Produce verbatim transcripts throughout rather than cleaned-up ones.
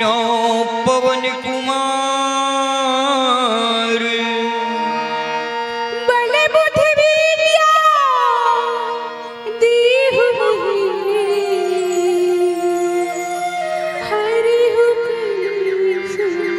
पवन कुमार। बल बुद्धि विद्या दीहु मोहि, हरि हुकुम सुनि।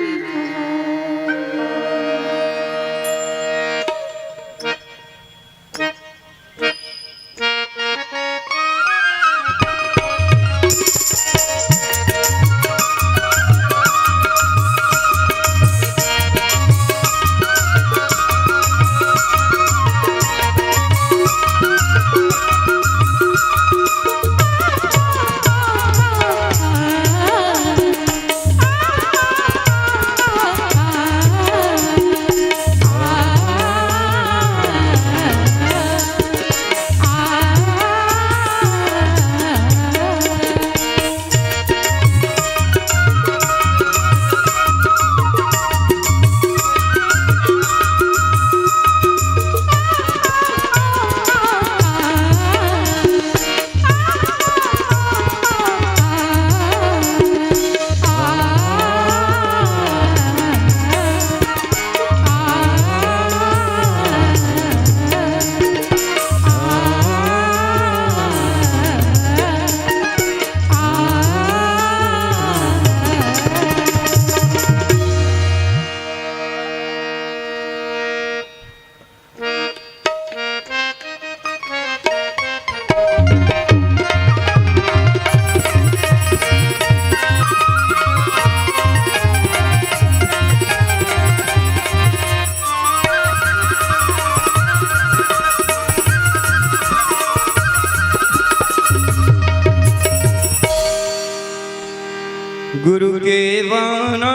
गुरु के बाना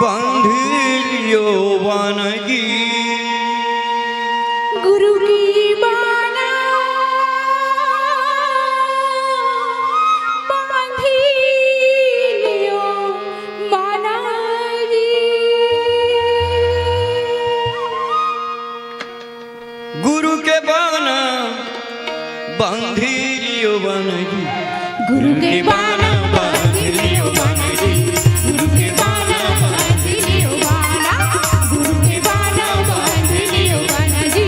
बांध लियो बाना जी। गुरु के बाना बांध लियो बाना जी। गुरु के बाना बांध लियो बाना जी। गुरु के बाना बांध लियो बाना जी। गुरु के बाना बांध लियो बाना। गुरु के बाना बांध लियो बाना जी।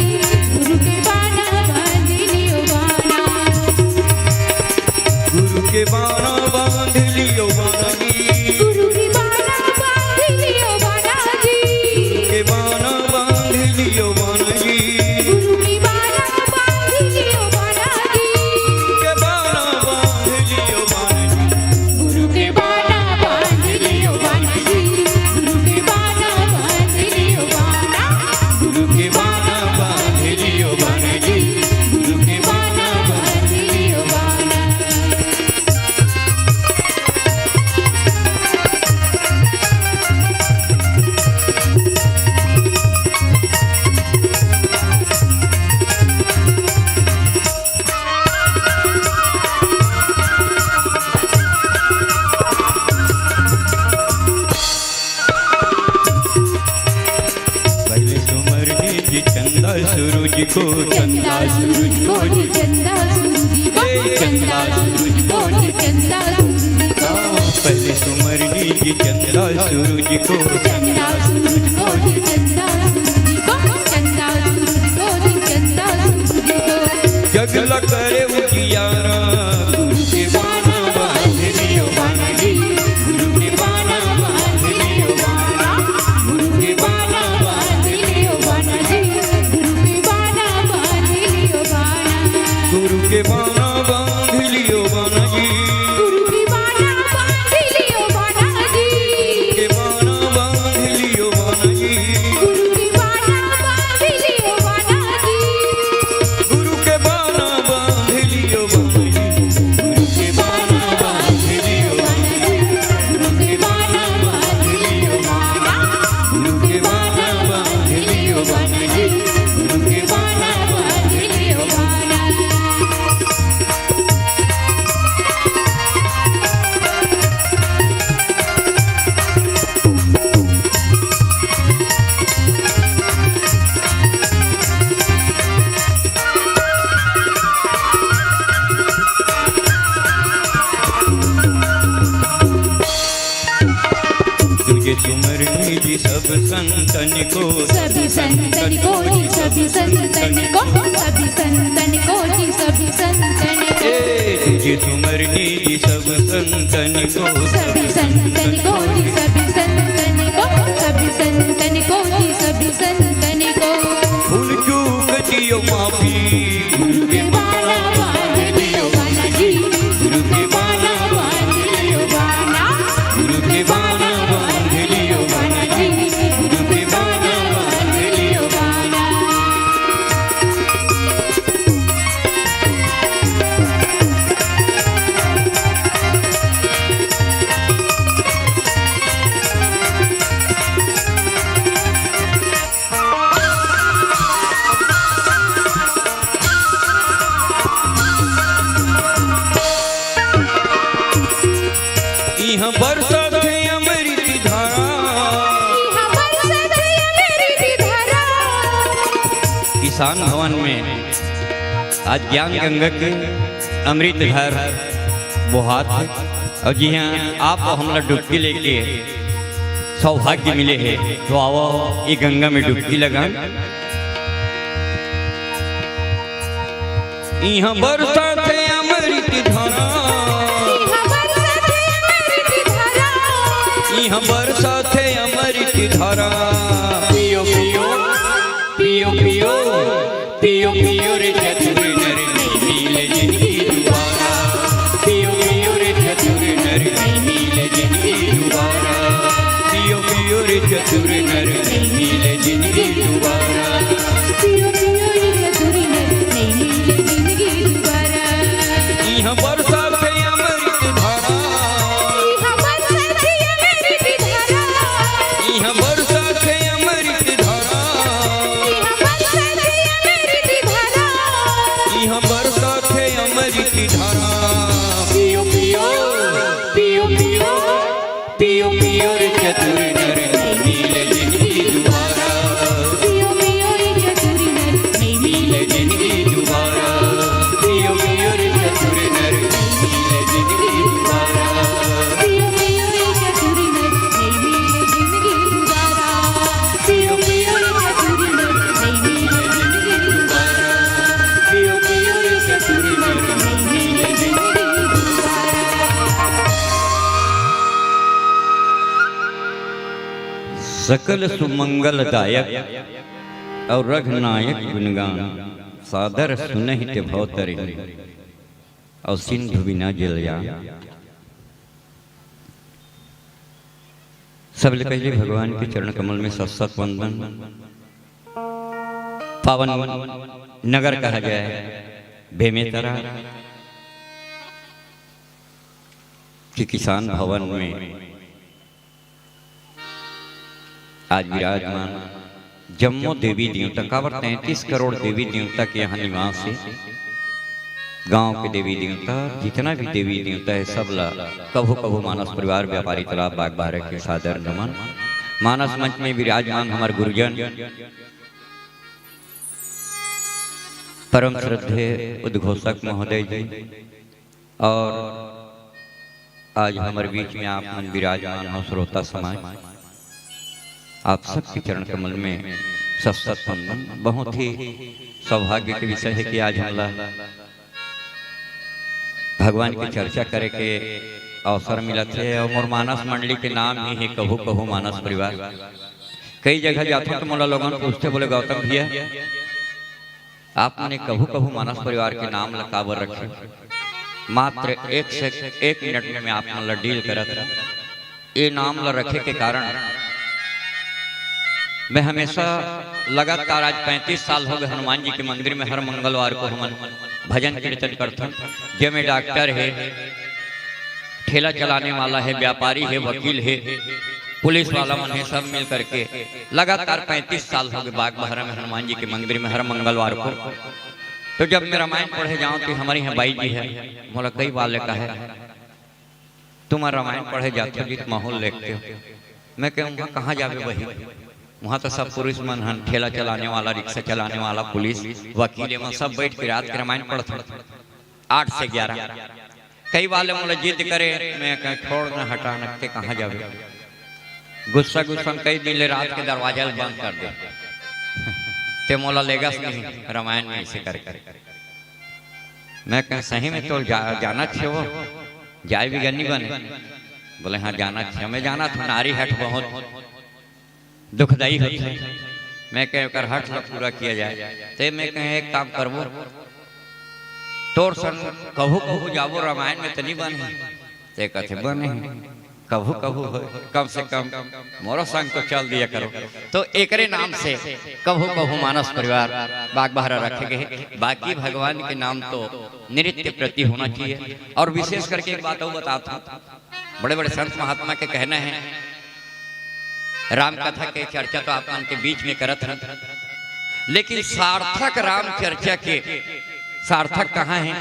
गुरु के बाना बांध लियो बाना। गुरु के बाना बांध लियो बाना जी। गुरु के बाना बांध लियो बाना जी। गुरु के बाना बांध लियो बाना जी। गुरु के बाना बांध लियो बाना जी। गुरु के बाना बांध लियो बाना जी। गुरु के बाना बांध लियो बाना जी। गुरु के बाना बांध लियो बाना। गुरु के बाना बांध लियो बाना जी। गुरु के बाना बांध लियो बाना। पहले सुमरनी जी चंदा सूरज को, चंदा सूरज को जी, चंदा सूरज को, चंदा सूरज को जी, चंदा सूरज को। पहले सुमरनी जी चंदा सूरज को, चंदा सूरज को जी, चंदा सूरज को, चंदा सूरज को जी, चंदा सूरज को। जग ल करे उजियारा, गुरु के बाना बांध लियो बाना जी। गुरु के बाना बांध लियो बाना। गुरु के बाना बांध लियो बाना जी। गुरु के बाना बांध लियो बाना। गुरु के बाना बांध लियो बाना जी। गुरु के बाना बांध लियो बाना जी। गुरु के बाना बांध तुझे सुमरनी जी सब संतन को। सभी संतन को जी, सभी संतन को, सभी संतन को जी, सभी संतन को। ए, तुझे सुमरनी जी सब संतन को। सभी संतन को जी, सभी संतन को, सभी संतन को जी, सभी संतन को। भूल चूक दियो माफी। गुरु के बाला बांध लियो बाला जी, गुरु के बाला बांध लियो बाला, गुरु के बाला बांध लियो बाला जी, गुरु के बाला बांध लियो बाला। इहाँ बरसत हे अमृत धारा। इहाँ बरसत हे अमृत धारा। किसान भवन में आज ज्ञान गंगा के अमृत धार बोहात हे। अउ जिहाँ आप हमला डुबकी लेके सौभाग्य मिले हे, तो आवव, ये गंगा में डुबकी लगान। इहाँ बरसत हे अमृत धारा। इहाँ बरसत हे अमृत धारा। इहाँ बरसत हे अमृत धारा। पियो, पियो, पियो, पियो। पियो पियो रे चतुर नर, नहीं मिले जिंदगी दुबारा। पियो पियो रे चतुर नर, नहीं मिले जिंदगी दुबारा। पियो पियो रे चतुर नर, नहीं मिले जिंदगी दुबारा। पियो पियो रे चतुर नर, नहीं मिले जिंदगी दुबारा। इहाँ बरसत हे अमृत धारा। इहाँ बरसत हे अमृत धारा। इहाँ बरसत हे अमृत धारा। इहाँ बरसत हे अमृत धारा। इहाँ बरसत हे अमृत धारा। पियो पियो, पियो पियो, पियो पियो रे चतुर नर, नहीं मिले जिंदगी दुबारा। पियो पियो रे चतुर नर, नहीं मिले जिंदगी दुबारा। पियो पियो रे चतुर नर, नहीं मिले जिंदगी दुबारा। पियो पियो रे चतुर नर, नहीं मिले जिंदगी दुबारा। पियो पियो रे चतुर नर, नहीं मिले जिंदगी दुबारा। पियो पियो रे चतुर नर, नहीं मिले जिंदगी दुबारा। सकल सुमंगल दायक अउ रघुनायक गुणगान, सादर सुनहि ते भव तरही, अउ सिंधु बिना जल जान। सबले पहले भगवान के चरण कमल में शत शत वंदन। पावन नगर कहा जाए बेमेतरा के किसान भवन में आज विराजमान जम्मो देवी देवता, काबर तैंतीस करोड़ देवी देवता के यहाँ निवास हे। गांव के देवी देवता, जितना भी देवी देवता हे, सब ला कभू कभू मानस परिवार, व्यापारी तालाब, बाग बहरा के सादर नमन। मानस मंच में विराजमान हमर गुरुजन, परम श्रद्धेय उद्घोषक महोदय जी, और आज हमर बीच में आप मन विराजमान हो, श्रोता समाज, आप सबके चरण कमल में शत शत वंदन। बहुत ही सौभाग्य के विषय हे कि आज हमला भगवान के चर्चा करे के अवसर मिलत हे, और मोर मानस मंडली के नाम ही हे कभू कभू मानस परिवार। कई जगह जाथों तो मोला लोगन पूछथे, बोले, "गौतम भैया, आप मन कभू कभू मानस परिवार के नाम ल काबर रखे?" मात्र एक से एक मिनट में मैं आप मन ल डील करत हूँ। ये नाम ल रखे के कारण मैं हमेशा लगातार आज पैंतीस साल हो गए हनुमान जी के मंदिर में हर मंगलवार को हमन भजन कीर्तन करथन, जेमे डॉक्टर हे, ठेला चलाने वाला हे, व्यापारी हे, वकील हे, पुलिस वाला मन हे, सब मिल करके लगातार पैंतीस साल हो गए बाग बहरा में हनुमान जी के मंदिर में हर मंगलवार को। तो जब मैं रामायण पढ़े जाऊं तो हमारे यहाँ बाई जी है, मोला कई बार ले कहे, "तुम रामायण पढ़े जाते हो जी, तो माहौल देखते हो।" मैं कहूँ, "वहाँ कहाँ जावे बही, वहाँ तो सब पुरुष मन हन, ठेला चलाने वाला, रिक्शा चलाने वाला, पुलिस, वकील, एमन सब बैठ के रात के रामायण पढ़ते हैं, आठ से ग्यारह।" कई बार ले मोला जिद करे, मैं कहे, "छोड़ ना, हटा ना, ते कहाँ जावे?" गुस्सा गुस्सा में कई दिन ले रात के दरवाजा ल बंद कर दे। ते मोला लेगस नहीं रामायण में ऐसे करके। मैं कहें, "सही में तो जा-, जाना छे वो, जाए भी गनी बने।" बोले, "हाँ, जाना छे।" मैं जाना था, नारी हठ बहुत दुखदाई होथे। मैं कहें, "ओकर हठ ला पूरा किया जाए।" ते मैं कहें, "एक काम करबो, तोर संग कभू कभू जाबो, रामायण में तो नहीं बने?" ते कथे, "बने हे, कभू कभू हो, कम से कम मोरो संग तो चल दिया करो।" तो एकरे नाम से कभू कभू मानस परिवार बागबाहरा रखे गए। बाकी भगवान के नाम तो नित्य प्रति होना चाहिए। और विशेष करके एक बात और बताता हूँ, बड़े बड़े संत महात्मा के कहना है, राम कथा के चर्चा तो आप मन के बीच में करत हन, लेकिन सार्थक राम चर्चा के सार्थक कहाँ है?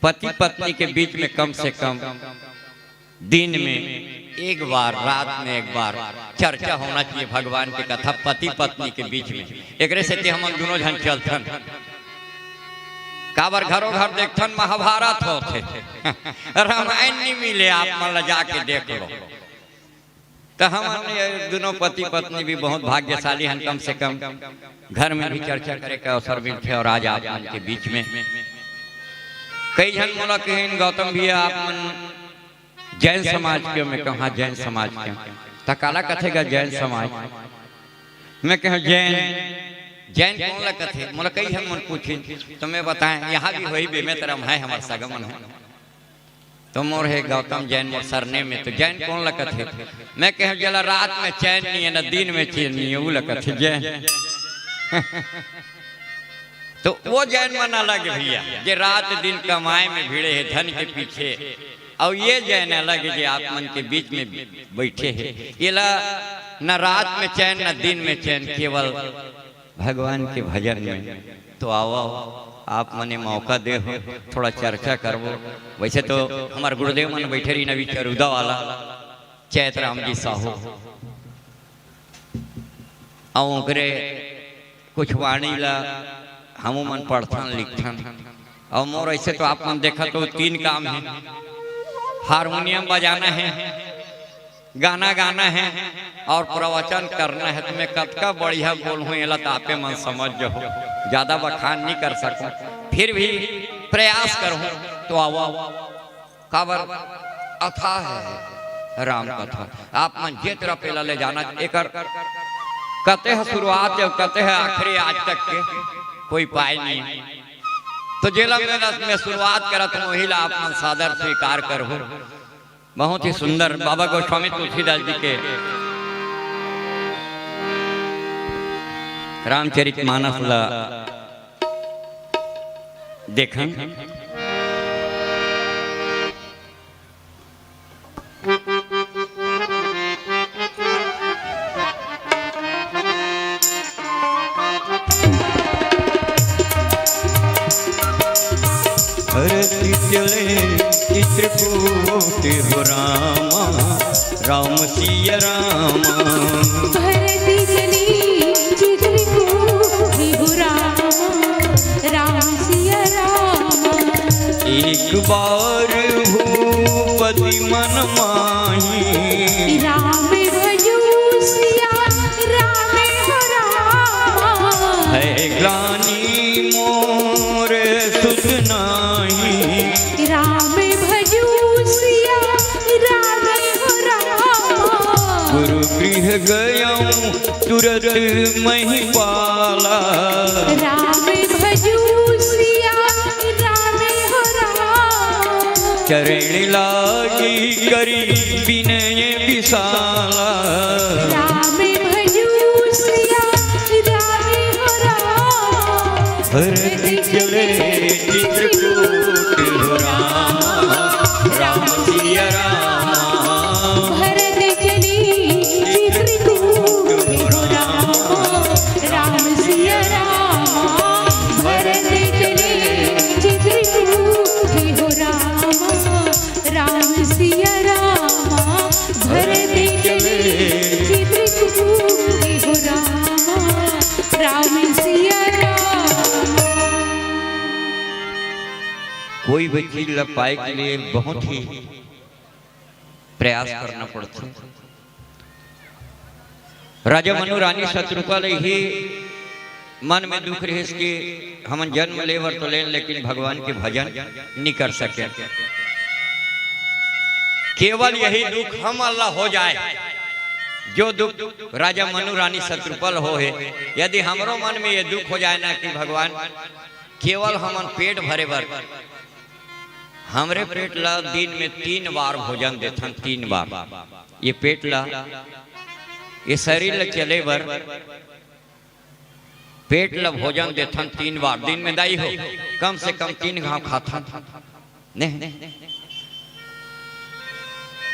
पति पत्नी के बीच में कम से कम दिन में एक बार, रात में एक बार चर्चा होना चाहिए भगवान के कथा पति पत्नी के बीच में। एकरे सेती हमन दोनों झन चलथन, काबर घरों घर देखथन महाभारत होथे, रामायण नहीं मिले, आप मन ला जाके देख लो। तो हमन ये दोनों पति पत्नी भी बहुत भाग्यशाली हन, कम से कम घर में भी चर्चा करे का अवसर मिलथे। और आज आप मन के बीच में कई झन मोला कहिन, "गौतम भैया, आप मन जैन समाज के?" मैं कहा, "हाँ, जैन समाज के।" "त काला कथे गा जैन समाज?" मैं कहा, "जैन, जैन कौन ला कथे?" मोला कई झन मन पूछिन, तो मैं बताएं, यहाँ भी वही बेमेतरम है, हमार सगा मन है। तो मोर हे गौतम जैन, मोर सरनेम में तो जैन कौन ला कथे? मैं कहे, "जेला रात में चैन नहीं है, ना दिन में चैन नहीं है, वो ला कथे जैन।" तो वो जैन मन अलग है भैया, जे रात दिन कमाए में भिड़े है धन के पीछे, और ये जैन अलग है, जे आप मन के बीच में बैठे है। ये ला ना रात में चैन, ना दिन में चैन, केवल भगवान के भजन में। तो आओ, आप मने मौका दे हो, थोड़ा चर्चा करबो। वैसे तो हमार गुरुदेव मन बैठे रही नवी चरुदा वाला चैत राम जी साहू, और ओकरे कुछ वाणी ला हमू मन पढ़थन लिखथन। और मोर ऐसे तो आप मन देखत हो, तीन काम है, हारमोनियम बजाना है, गाना गाना है और प्रवचन करना है। तो मैं कतका बढ़िया बोलहूँ, एला तो आपे मन समझ जाओ, ज्यादा बखान नहीं कर सकूँ, फिर भी प्रयास करूँ। तो आओ, काबर अथाह है राम कथा। आप मन जे तरफ एला ले जाना, एकर कते ह शुरुआत है, कते ह आखिरी, आज तक के कोई पाए नहीं। तो जेला मैं, मैं शुरुआत करत हूँ, वही ला आप मन सादर स्वीकार करहु। बहुत ही सुंदर बाबा गोस्वामी तुलसीदास जी के रामचरित मानस ला देखन। भरत चले चित्रकूट हो रामा, राम सिया रामा। भरत चले चित्रकूट हो रामा, राम सिया रामा। एक बार भूपति मन माही, राम भजू सिया राम हो रामा। है ग्लानि मोर सुत नाही, राम भजू सिया राम हो रामा। गुरु गृह गयऊँ तुरत महिपाला, राम भजू सिया राम हो रामा। चरण लागी करी विनय विशाला, राम भजू सिया राम हो रामा। भरत चले चित्रकूट हो रामा, राम सिया रामा। भरत चले चित्रकूट हो रामा, राम सिया रामा। भरत चले चित्रकूट हो रामा, राम सिया रामा। भरत चले चित्रकूट हो रामा, राम सिया रामा। कोई भी चीज ला पाए के लिए बहुत ही प्रयास करना पड़ता है। राजा मनु रानी शतरूपा ल इही मन में दुख रहिस कि हमन जन्म ले बर तो लेन, लेकिन भगवान के भजन नी कर सके। केवल यही दुख हमन ला हो जाए, जो दुख राजा मनु रानी शतरूपा ल हो हे। यदि हमरो मन में ये दुख हो जाए ना कि भगवान, केवल हमन पेट भरे बर, हमरे पेट ला दिन में तीन बार भोजन देथन, तीन बार। ये पेट ला, ये शरीर ला चले बर पेट ला भोजन देथन तीन बार दिन में, दाई हो, कम से कम तीन घाव खाथन, नहीं?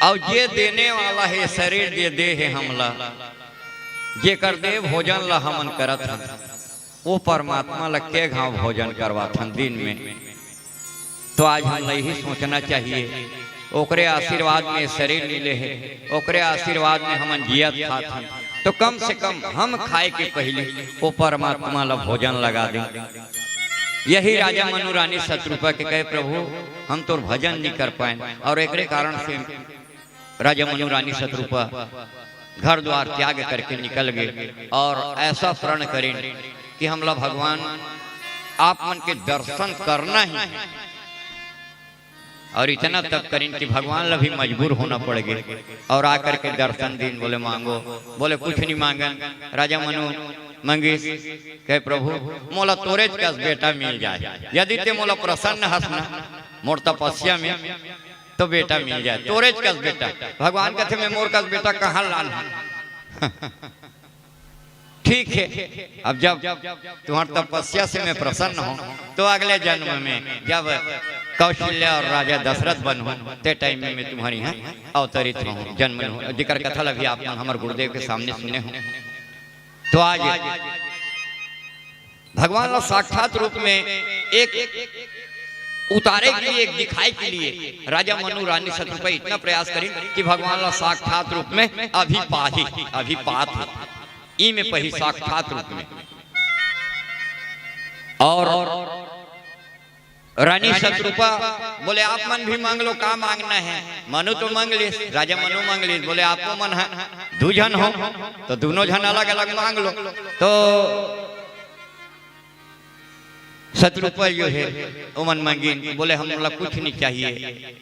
अउ जे देने वाला हे, शरीर जे दे हे हमला, जेकर दे भोजन ला हमन करत हन, वो परमात्मा ला के घाव भोजन करवाथन दिन में? तो आज हमला यही सोचना चाहिए, ओकरे आशीर्वाद में शरीर मिले हे, ओकरे आशीर्वाद में हमन जियत खात हन, तो कम से कम हम खाए के पहले वो परमात्मा ला भोजन लगा दें। यही राजा मनु रानी शतरूपा के कहे, "प्रभु, हम तोर भजन नहीं कर पाए।" और एकरे कारण से राजा मनु रानी शतरूपा घर द्वार त्याग करके निकल गए और ऐसा प्रण करें कि हमला भगवान आप मन के दर्शन करना ही है। और इतना तप करें कि भगवान ला भी मजबूर होना पड़ गए और आकर के दर्शन दिन। बोले, "मांगो।" बोले, "कुछ नहीं मांगन।" राजा मनु मंगिस, कहे, "प्रभु, मोला तोरेच कस बेटा मिल जाए, यदि ते मोला प्रसन्न हस ना मोर तपस्या में, तो बेटा मिल जाए, तोरेच कस बेटा।" भगवान कहते, "मैं मोर कस बेटा कहाँ लान हूँ?" ठीक है, अब जब तुम्हार तपस्या से मैं प्रसन्न हूँ, तो अगले जन्म में जब कौशल्या और राजा दशरथ बनहूँ, ते टाइम में मैं तुम्हारे यहाँ अवतरित हूँ, जन्म लूँ, जेकर कथा ला भी आप मन हमर गुरुदेव के सामने सुने हो। तो आज भगवान ला साक्षात रूप में एक उतारे के लिए, एक दिखाए के लिए राजा मनु रानी शतरूपा इतना प्रयास करी कि भगवान ला साक्षात रूप में अभी पाही, अभी पात ही, ई में पही साक्षात रूप में। और रानी शतरूपा बोले, "आप मन भी मांग लो, का मांगना है?" मनु तो मांग लिस, राजा मनु मांग लिस, बोले, "आपो मन ह दू झन हो, तो दोनों झन अलग-अलग मांग लो।" तो शतरूपा जो है, ओमन मांगिन, बोले, "हमला कुछ नहीं चाहिए।"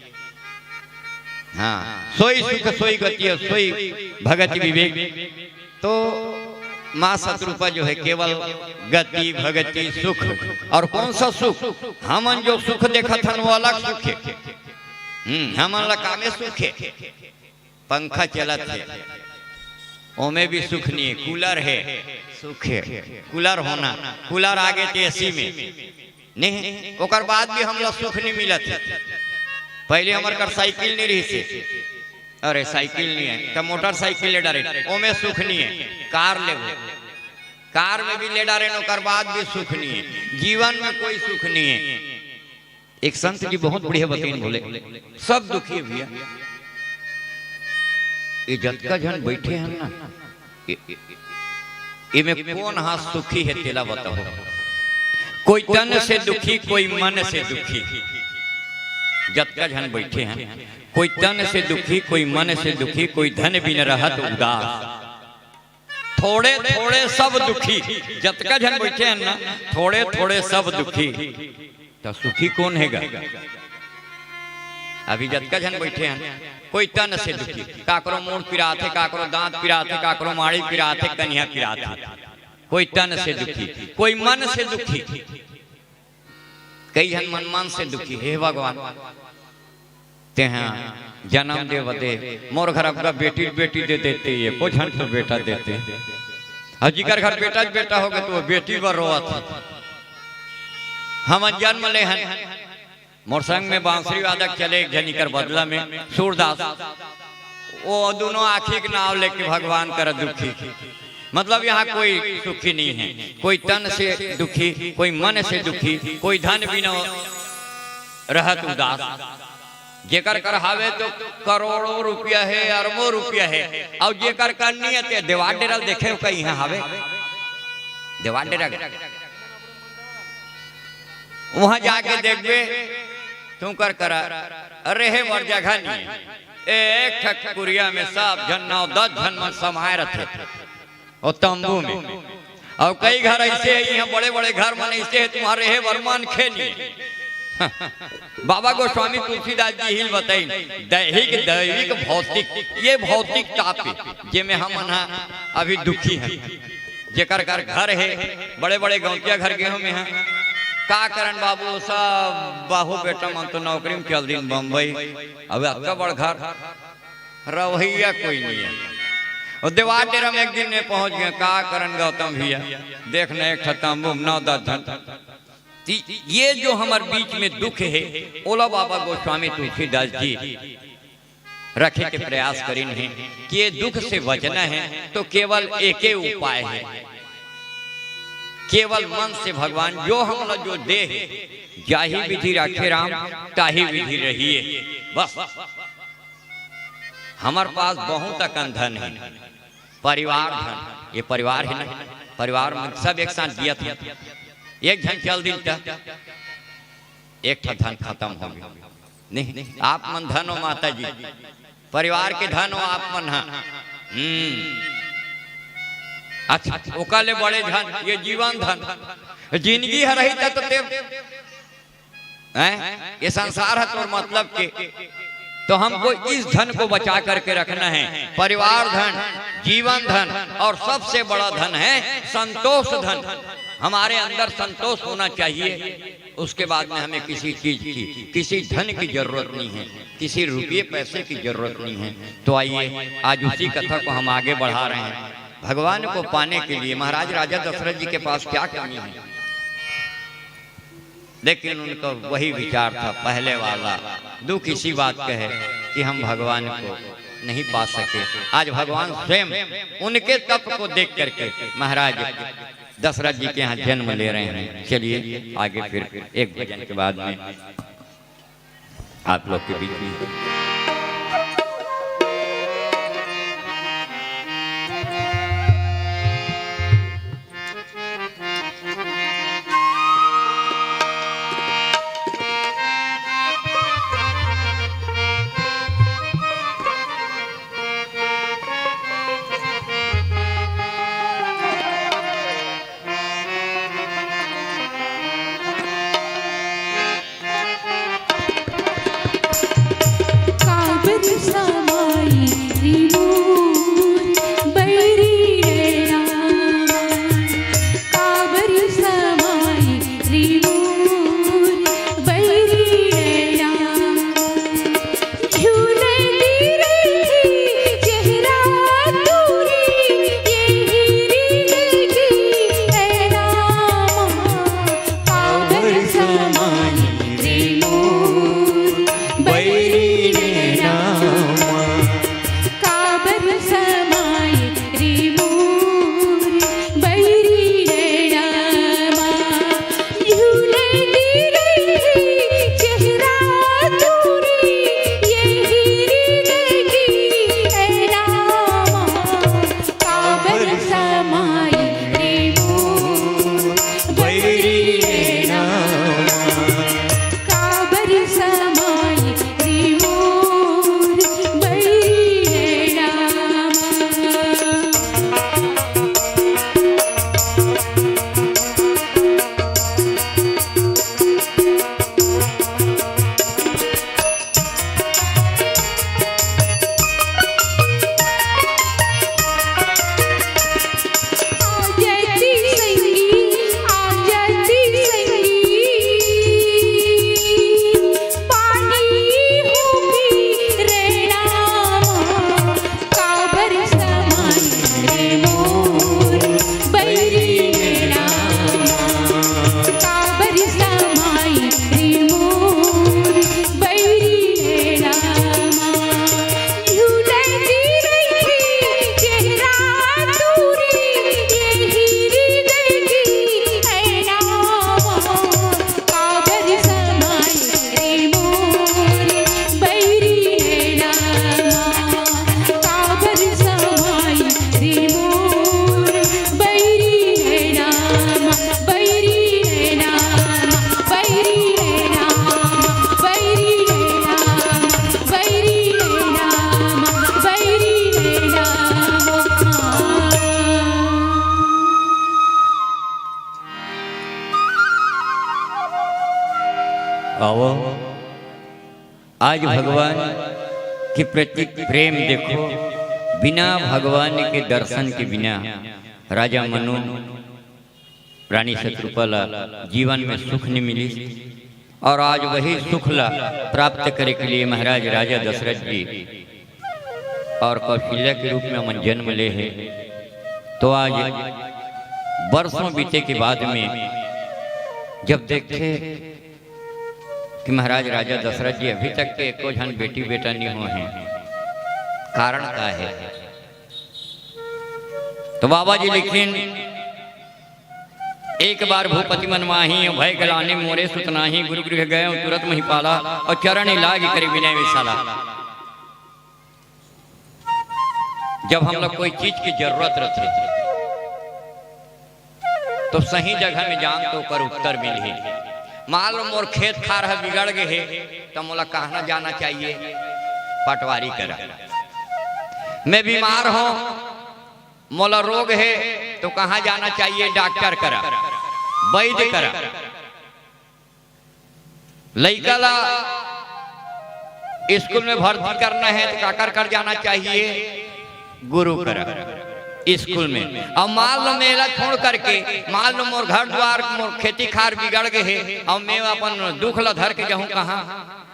हाँ, "सोई सुख सोई गति और सोई भगति विवेक।" तो माँ शतरूपा जो है, केवल गति, भगति, सुख। और कौन सा सुख? हमन जो सुख देखत हन, वो अलग सुख है। हम्म, हमन ला कामे सुख है, पंखा चलत है, ओमे भी सुख नहीं है। कूलर है, सुख है, कूलर होना, कूलर आगे तो एसी में नहीं, ओकर बाद भी हमला सुख नहीं मिलत है। पहले हमर कर साइकिल नहीं रहिस हे, अरे, साइकिल नहीं है, तो मोटरसाइकिल ले डारे, ओमे सुख नहीं है। कार लेबो, कार में भी ले डारे, ओकर बाद भी सुख नहीं है। जीवन में कोई सुख नहीं है। एक संत जी बहुत बढ़िया बतइन, बोले, "सब दुखी है भैया, ये जतका झन बैठे हैं ना, ए-, ए-, एमे कौन हा सुखी है, तेला बताओ। कोई तन से दुखी, कोई मन से दुखी। जतका झन बैठे हैं, कोई तन से दुखी, कोई मन से दुखी, कोई धन बिन रहत उदास। थोड़े थोड़े सब दुखी।" जतका झन बैठे हैं ना, थोड़े थोड़े सब दुखी। तो सुखी कौन है गा? अभी जतका झन बैठे हैं, कोई तन से दुखी, काकरो मूड़ पिरात है, काकरो दांत पिरात है, काकरो माड़ी पिरात है, कनिहा पिरात है। कोई तन से दुखी, कोई मन से दुखी। कई झन मन मन से दुखी, "हे भगवान, तेहा जन्म दे बदे मोर घर अबका बेटी, बेटी दे देते, एको झन तो बेटा देते।" और जिकर घर बेटा, बेटा हो गए, तो वो बेटी बर रोवत है। हमन जन्म ले हन, मोर संग में बांसुरी वादक चले एक झन, इकर बदला में सूरदास। वो दोनों आँखी के नाव लेके भगवान कर दुखी। मतलब, यहाँ कोई सुखी नहीं है, कोई तन से दुखी, कोई मन से दुखी, कोई धन बिना रहत उदास। जेकर कर हावे तो करोड़ों रुपया है, अरबों रुपया है, और जेकर कर नहीं है, ते देवाल डेरा ल देखे हो कहीं यहाँ हावे? देवाल डेरा गे। वहां जाके देखबे, तुंकर करा, अरे, हे मोर जगह नहीं है। एक ठक कुरिया में सब झन, नौ दस झन मन समाए रहते। अउ तंबू में। अउ कई घर अइसे हे, इहाँ बड़े-बड़े घर मन अइसे हे, तुम्हारे हे बर मनखे नइ हे। बाबा गोस्वामी तुलसीदास जी ही ल बताइन, दैहिक, दैविक, भौतिक, ये भौतिक ताप हे, जेमे हमन ह अभी दुखी हन। जेकर घर, घर हे, बड़े-बड़े गौंतिया घर गे हों मेंहा, का करन बाबू, सब बहू बेटा मन तो नौकरी में चल दिन बम्बई, अब अतका बड़ घर, रवइया कोई नइ हे। अउ देवार डेरा में एक दिन में पहुंच गेंव, का करन गौतम भइया, देख न एक ठा तंबू में नौ दस झन। ती-, ये जो हमर बीच में दुख हे, ओला बाबा गोस्वामी तुलसीदास जी रखे के प्रयास करिन हे कि ये दुख से बचना हे तो केवल एके उपाय हे, केवल मन से भगवान जो हमला जो दे हे, जाहि विधि राखे राम, ताहि विधि रहिए। बस, हमर पास बहुत अकन धन हे, परिवार धन, ये परिवार हे ना, परिवार में सब एक साथ जियत हे, एक झन चल दिन त एक ठा धन खतम हो गे। नहीं, आप मन धन हो माता जी, परिवार के धन हो आप मन ह। हम्म। अच्छा, ओकर ले बड़े धन, ये जीवन धन, जिनगी ह रही त, त ते, हैं? ये संसार ह तोर मतलब के, तो हमको इस धन को बचा करके रखना है। परिवार धन, जीवन धन और सबसे बड़ा धन है संतोष धन। हमारे अंदर संतोष होना चाहिए। उसके बाद में हमें किसी चीज की, किसी धन की जरूरत नहीं है, किसी रुपये पैसे की जरूरत नहीं है। तो आइए, आज उसी कथा को हम आगे बढ़ा रहे हैं। भगवान को पाने के लिए महाराज राजा दशरथ जी के पास क्या कमी है, लेकिन उनका वही विचार था पहले वाला। दुख इसी बात का है कि हम भगवान को नहीं पा सके। आज भगवान स्वयं उनके तप को देख करके महाराज दशरथ जी के यहाँ जन्म ले रहे हैं। चलिए आगे फिर एक भजन के बाद में आप लोग के बीच में। आज भगवान के प्रति प्रेम देखो, बिना भगवान के दर्शन के बिना राजा मनु, रानी शतरूपा ला जीवन में सुख नहीं मिलिस। और आज वही सुख ला प्राप्त करे के लिए महाराज राजा दशरथ जी और कौशल्या के रूप में हमन जन्म ले हे। तो आज वर्षों बीते के बाद में जब देखे कि महाराज राजा दशरथ जी अभी तक के एको झन बेटी बेटा नहीं हो हैं, कारण का है? तो बाबा जी लिखिन, एक बार भूपति मन माही, भय गलानी मोरे सुत नाही, गुरु गृह गए तुरत मही पाला, और चरण लाग करे विनय विशाला। जब हम लोग कोई चीज की जरूरत रथे, तो सही जगह में जान तो ओकर उत्तर मिलही। मान लो मोर खेत खार ह बिगड़ गे हे, तो मोला कहाँ जाना चाहिए? पटवारी करा। मैं बीमार हूँ, मोला रोग हे, तो कहाँ जाना चाहिए? डॉक्टर करा, वैद्य करा। लइका ला स्कूल में भर्ती करना है तो काकर कर जाना चाहिए? गुरु करा स्कूल में। अब मान लो मेला छोड़ करके, मान लो मोर घर द्वार, मोर खेती खार बिगड़ गए है, अब मैं अपन दुख ला धर के जाऊं कहाँ?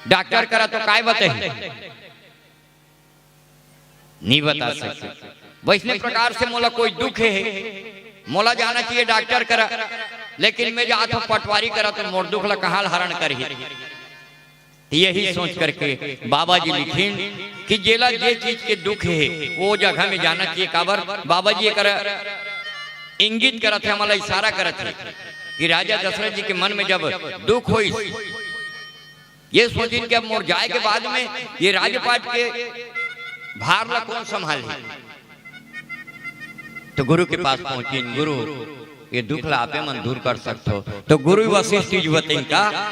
डॉक्टर करा तो काय बताही? नहीं बता सकते। वैसने प्रकार से मोला कोई दुख है, मोला जाना चाहिए डॉक्टर करा, लेकिन मैं जात हूँ पटवारी करा तो मोर दुख ला कहाँ हरण करही? यही सोच करके बाबा जी लिखिन कि जेला जे चीज के दुख है, वो जगह में जाना चाहिए। काबर? बाबा जी एकर इंगित करत है, हमला इशारा करत है कि राजा दशरथ जी के मन में जब दुख होइस, ये सोचिन कि अब मोर जाए के बाद में ये राजपाट के भार ला कौन संभालही? तो गुरु के पास पहुंचिन, गुरु, ये दुख ला आपे मन दूर कर सकथो। तो गुरु वशिष्ठ जी बतइन का?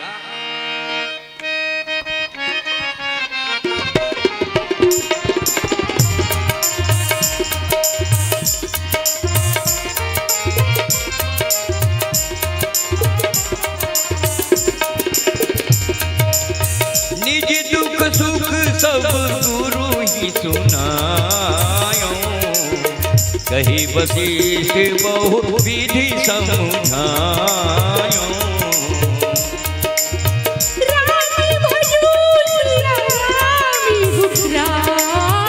निज दुख सुख सब गुरु ही सुनायो, कही वशिष्ठ बहु विधि समुझायो। राम भजो सिया राम ही राम,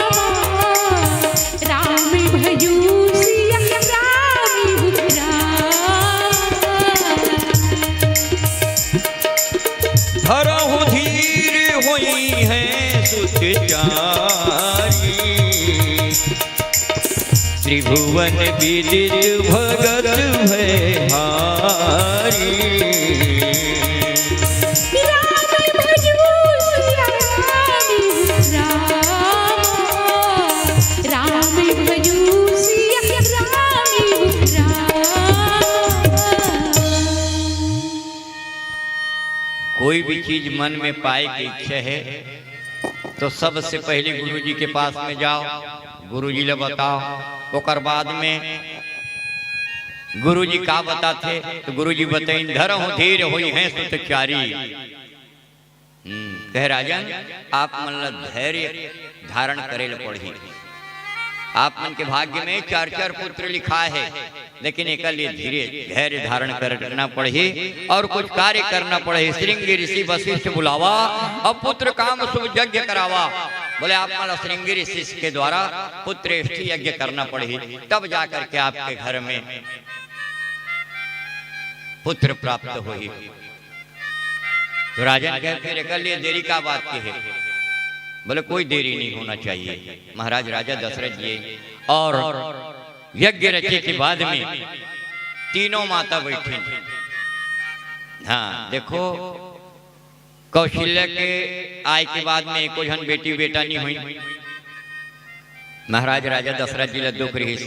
राम भजो सिया राम ही राम। धरहु धीर होई है सुत चारी, त्रिभुवन विदित भगत भय हारी। राम भजो सिया राम राम, राम भजो सिया राम राम। कोई भी चीज मन में पाए के इच्छा है, तो सबसे पहले गुरु जी के पास में जाओ, गुरु जी ले बताओ। ओकर बाद में गुरु जी का बताथे, तो गुरु जी बताइन, "धरहु धीर होई है सुत चारी।" हम्म, कहे, "राजन, आप मन ला धैर्य धारण करे ल पड़ही। आप मन के भाग्य में चार चार पुत्र लिखा है, लेकिन एकर लिए धीरे, धैर्य धारण करना पड़ही और कुछ कार्य करना पड़ही।" श्रृंगी ऋषि वशिष्ठ बुलावा, अब पुत्र काम शुभ यज्ञ करावा। बोले, "आप मन ला श्रृंगी ऋषि के द्वारा पुत्रेष्ठी यज्ञ करना पड़ही, तब जा करके आपके घर में पुत्र प्राप्त होही।" तो राजन कहे, "फिर एकर लिए देरी का बात के है?" बोले, "कोई देरी नहीं होना चाहिए।" महाराज राजा दशरथ जी और यज्ञ रचे के बाद में तीनों माता बैठिन। हाँ, देखो, कौशल्या के आय के बाद में एको झन बेटी बेटा नहीं हुई। महाराज राजा दशरथ जी ला दुख रहिस,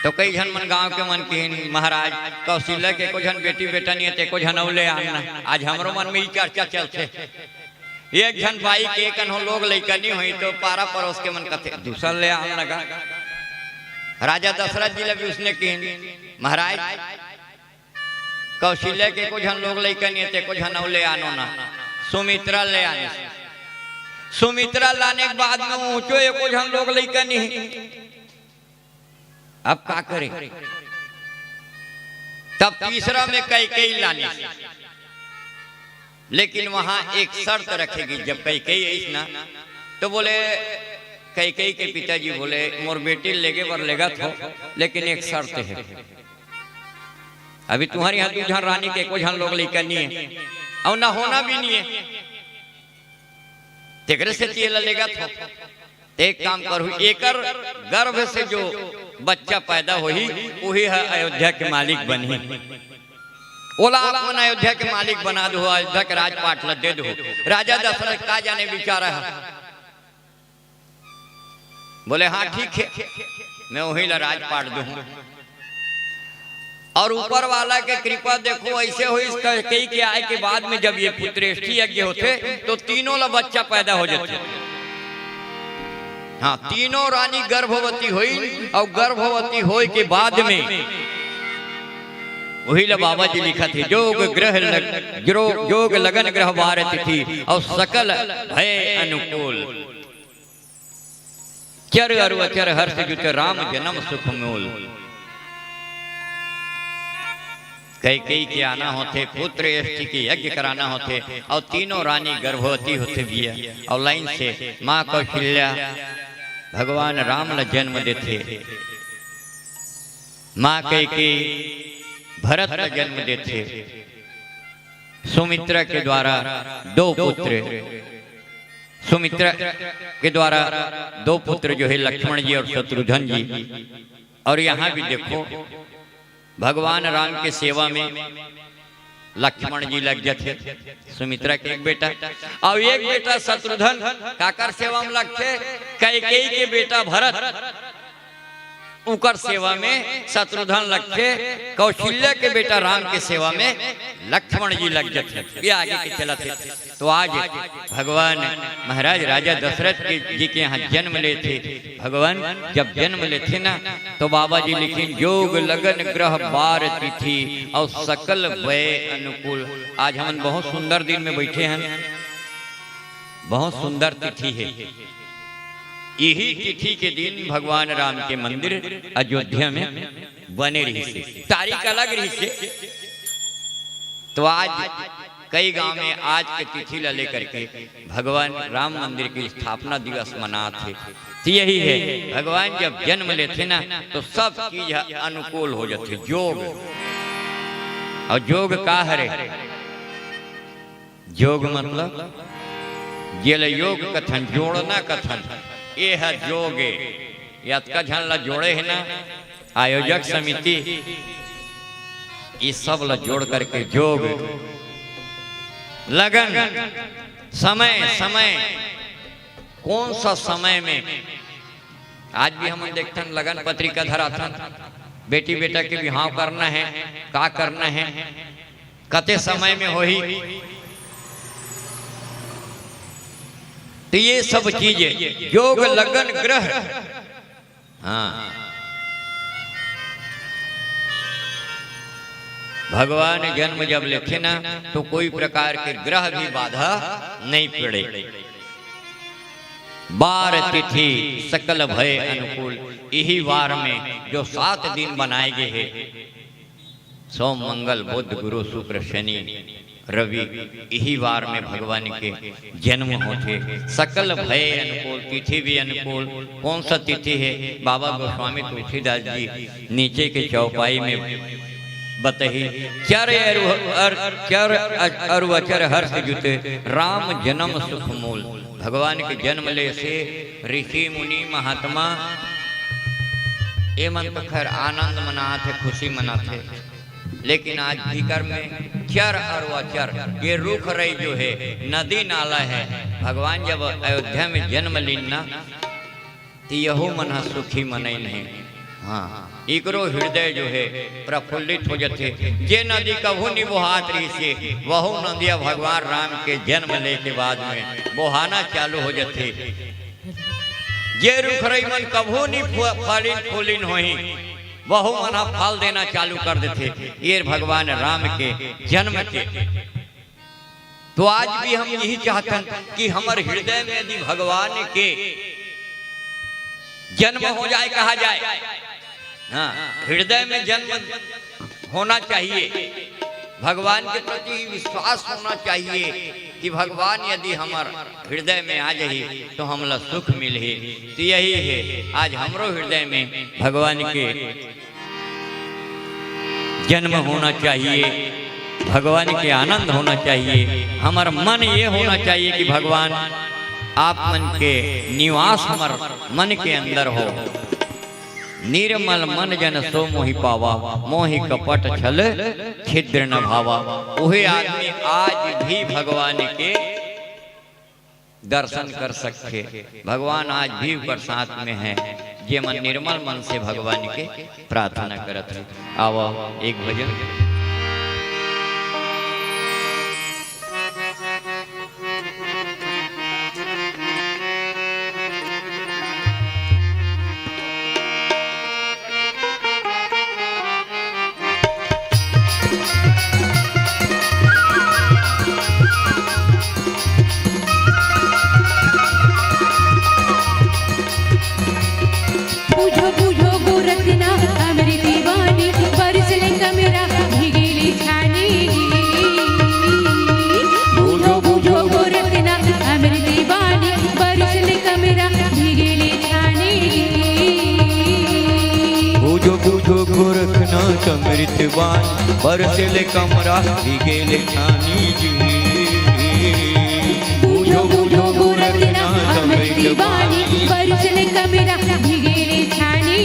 तो कई झन मन गांव के मन किहिन, "महाराज, कौशल्या के एको झन बेटी बेटा नहीं है, ते एको झन अउ ले आन ना।" आज हमरो मन में ई चर्चा चलथे। एक झन बाई के कन्हो लोग लइका नहीं होई, तो पारा परोस के मन कथे, "दूसर ले आन लगा।" राजा दशरथ जी ला भी उसने किहिन, "महाराज, कौशल्या के एको झन लोग लइका नहीं है, ते एको झन अउ ले आनो ना।" सुमित्रा ले आने। सुमित्रा लाने के बाद में ऊंचो एको झन लोग लइका नहीं। अब का करे? तब तीसरा में कैकेयी लाने। लेकिन वहां एक शर्त रखेगी, जब कैकेयी आइस ना, तो बोले, कैकेयी के पिताजी बोले, "मोर बेटी लेगे बर लेगत हो, लेकिन एक शर्त है, अभी तुम्हारे यहाँ दू झन रानी के एको झन लोग लइका नहीं है, और ना होना भी नहीं है, तेकरे से तेला लेगत हो।" ते एक काम करहू, एकर गर्भ से जो बच्चा पैदा होही, वही ह अयोध्या के मालिक बनही। ओला आप मन अयोध्या के मालिक बना दो, अयोध्या के राजपाट ल दे दो। राजा दशरथ का जाने विचार है, बोले, "हाँ, ठीक है, मैं वही ला राजपाट दूँ।" और ऊपर वाला के कृपा देखो, ऐसे होइस, कैकेयी के आए के बाद में जब ये पुत्रेष्टि यज्ञ होथे, तो तीनों ला बच्चा पैदा हो जाथे। हाँ, तीनों रानी गर्भवती होई, और गर्भवती होए के बाद में वही ला बाबा जी लिखत हे, "जोग ग्रह लग, ग्रो-, जोग लगन ग्रह बार तिथि, और सकल भय अनुकूल।" चर अरु अचर हर्ष जुत राम जनम सुख मूल। कैकेयी के आना होथे, पुत्रेष्टि के यज्ञ कराना होथे, और तीनों रानी गर्भवती होथे भैया, और लाइन से माँ कौशल्या भगवान राम ला जन्म देथे, माँ कैकेयी भरत ला जन्म देथे, सुमित्रा के द्वारा दो पुत्र, सुमित्रा के द्वारा दो पुत्र जो है लक्ष्मण जी और शत्रुघ्न जी। और यहाँ भी देखो, भगवान राम के सेवा में लक्ष्मण जी लग जाथे, सुमित्रा के एक बेटा, और एक बेटा शत्रुघ्न काकर सेवा में लगथे, कैकेयी के बेटा भरत, उकर सेवा में शत्रुघ्न लगथे, कौशल्या के बेटा राम के सेवा में लक्ष्मण जी लग जाथे। ये आगे के चलत हे। तो आज भगवान महाराज राजा दशरथ के जी के यहाँ जन्म लेथे, भगवान जब जन्म लेथे ना, तो बाबा जी लिखिन, "जोग लगन ग्रह बार तिथि, और सकल भय अनुकूल।" आज हमन बहुत सुंदर दिन में बैठे हैं, बहुत सुंदर तिथि है। यही तिथि के दिन भगवान राम के मंदिर अयोध्या में बने रहिस हे। तारीख अलग रहिस हे। तो आज कई गांव में आज के तिथि ला लेकर के भगवान राम मंदिर की स्थापना दिवस मनात हे। तो यही है, भगवान जब जन्म लेथे ना, तो सब चीज ह अनुकूल हो जाथे। जोग, और जोग का हरे? जोग मतलब जेला योग कथन, जोड़ना कथन, ये ह जोग ए। ये अतका झन ला जोड़े हे ना आयोजक समिति, ये सब ला जोड़ करके जोग, लगन, समय, समय, कौन सा समय में आज भी हमन देखथन, लगन पत्रिका धराथन, बेटी बेटा के बिहाव करना है, का करना है, कते समय में होही, तो ये सब चीजें जोग लगन ग्रह। हाँ, भगवान जन्म जब लेथे ना, तो कोई प्रकार के ग्रह भी बाधा नहीं पड़े। बार तिथि सकल भय अनुकूल, यही वार में जो सात दिन बनाए गए हैं, सोम, मंगल, बुध, गुरु, शुक्र, शनि, रवि, यही वार में भगवान के जन्म होथे। सकल भय अनुकूल, तिथि भी अनुकूल। कौन सा तिथि है? बाबा गोस्वामी तुलसीदास जी नीचे के चौपाई में बतही, चर अरु-, अर-, चर अरु अचर हर्ष जुत, राम जन्म सुख मूल। भगवान के जन्म ले से ऋषि मुनि महात्मा ए मन तो खैर आनंद मनात हे, खुशी मनात हे, लेकिन आज भीतर में चर अरु अचर, ये रुख रई जो है, नदी नाला है, भगवान जब अयोध्या में जन्म लीन ना, तो यहू मन ह सुखी मनई नहीं। हाँ, इकरो हृदय जो है प्रफुल्लित हो जाथे। जे नदी कभू नहीं बोहात रहिसे, वहू नदिया भगवान राम के जन्म ले के बाद में बोहाना चालू हो जाथे। जे रुख रई मन कभू नहीं फु-, फलिन फूलिन होही, वहू मन ह फल देना चालू कर देथे। ये भगवान राम के जन्म के तो आज भी हम यही चाहतन कि हमर हृदय में यदि भगवान के जन्म हो जाए, कहा जाए, हाँ, हृदय में जन्म होना चाहिए, भगवान के प्रति विश्वास होना चाहिए कि भगवान यदि हमर हृदय में आ जाही तो हमला सुख मिलही। तो यही है, आज हमरो हृदय में भगवान के जन्म होना चाहिए, भगवान के आनंद होना चाहिए, हमर मन ये होना चाहिए कि भगवान आप मन के निवास हमर मन के अंदर हो। निर्मल मन जन सो मोहि पावा, मोहि कपट छल छिद्र न भावा। उहे आदमी आज भी भगवान के दर्शन कर सकथे। भगवान आज भी ओकर साथ में है, जेमन निर्मल मन से भगवान के प्रार्थना करत हे। आवा एक भजन। बूझो बूझो गोरखनाथ अमृत बानी, बरसले कमरा भीगेले छानी। बूझो बूझो गोरखनाथ अमृत बानी, बरसले कमरा भीगेले छानी। बूझो बूझो गोरखनाथ अमृत बानी, बरसले कमरा भीगेले छानी जी। बूझो बूझो गोरखनाथ अमृत बानी, बरसले कमरा भीगेले छानी।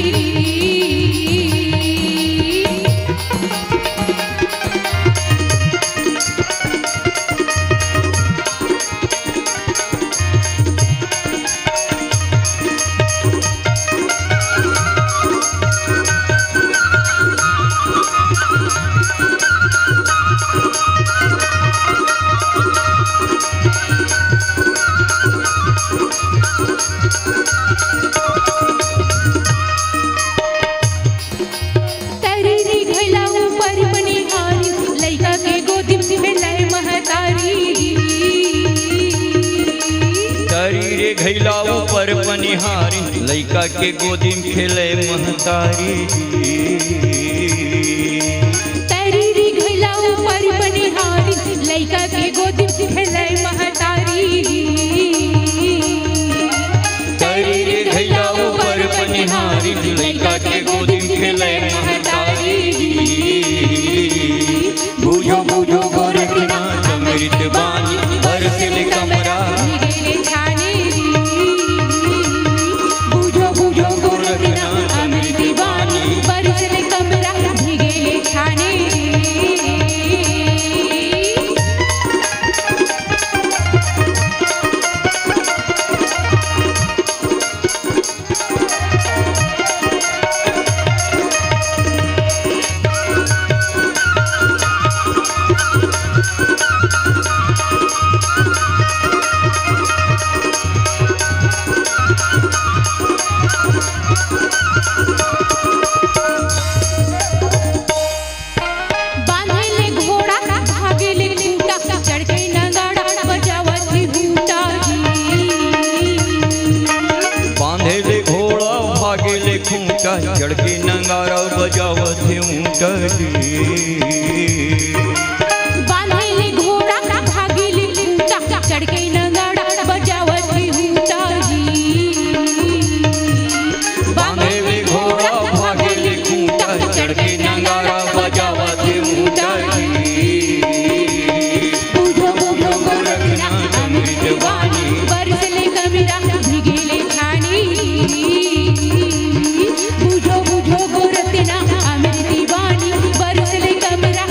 तरी रे घैला ऊपर बनिहारी, लइका के गोदी में खेलय महतारी। तरी रे घैला ऊपर बनिहारी, लइका के गोदी में खेलय महतारी। तरी रे घैला ऊपर बनिहारी, लइका के गोदी में खेलय महतारी। तरी रे घैया ऊपर बनिहारी, लइका के गोदी में खेलय महतारी। बूझो बूझो गोरखनाथ अमृत बानी, बरसले कमरा भीगेले छानी। बूझो बूझो गोरखनाथ अमृत बानी, बरसले कमरा भीगेले छानी। बांधे ले घोड़ा, भागे ले खूंटा, चढ़ के नगाड़ा बजावत हे हूंटा जी। बांधे ले घोड़ा, भागे ले खूंटा, चढ़ के नगाड़ा बजावत हे हूंटा जी। बांधे ले घोड़ा, भागे ले खूंटा, चढ़ के नगाड़ा बजावत हे हूंटा जी। बांधे ले घोड़ा, भागे ले खूंटा, चढ़ के नगाड़ा बजावत हे हूंटा जी। बूझो बूझो गोरखनाथ अमृत बानी, बरसले कमरा भीगेले छानी। बूझो बूझो गोरखनाथ अमृत बानी, बरसले कमरा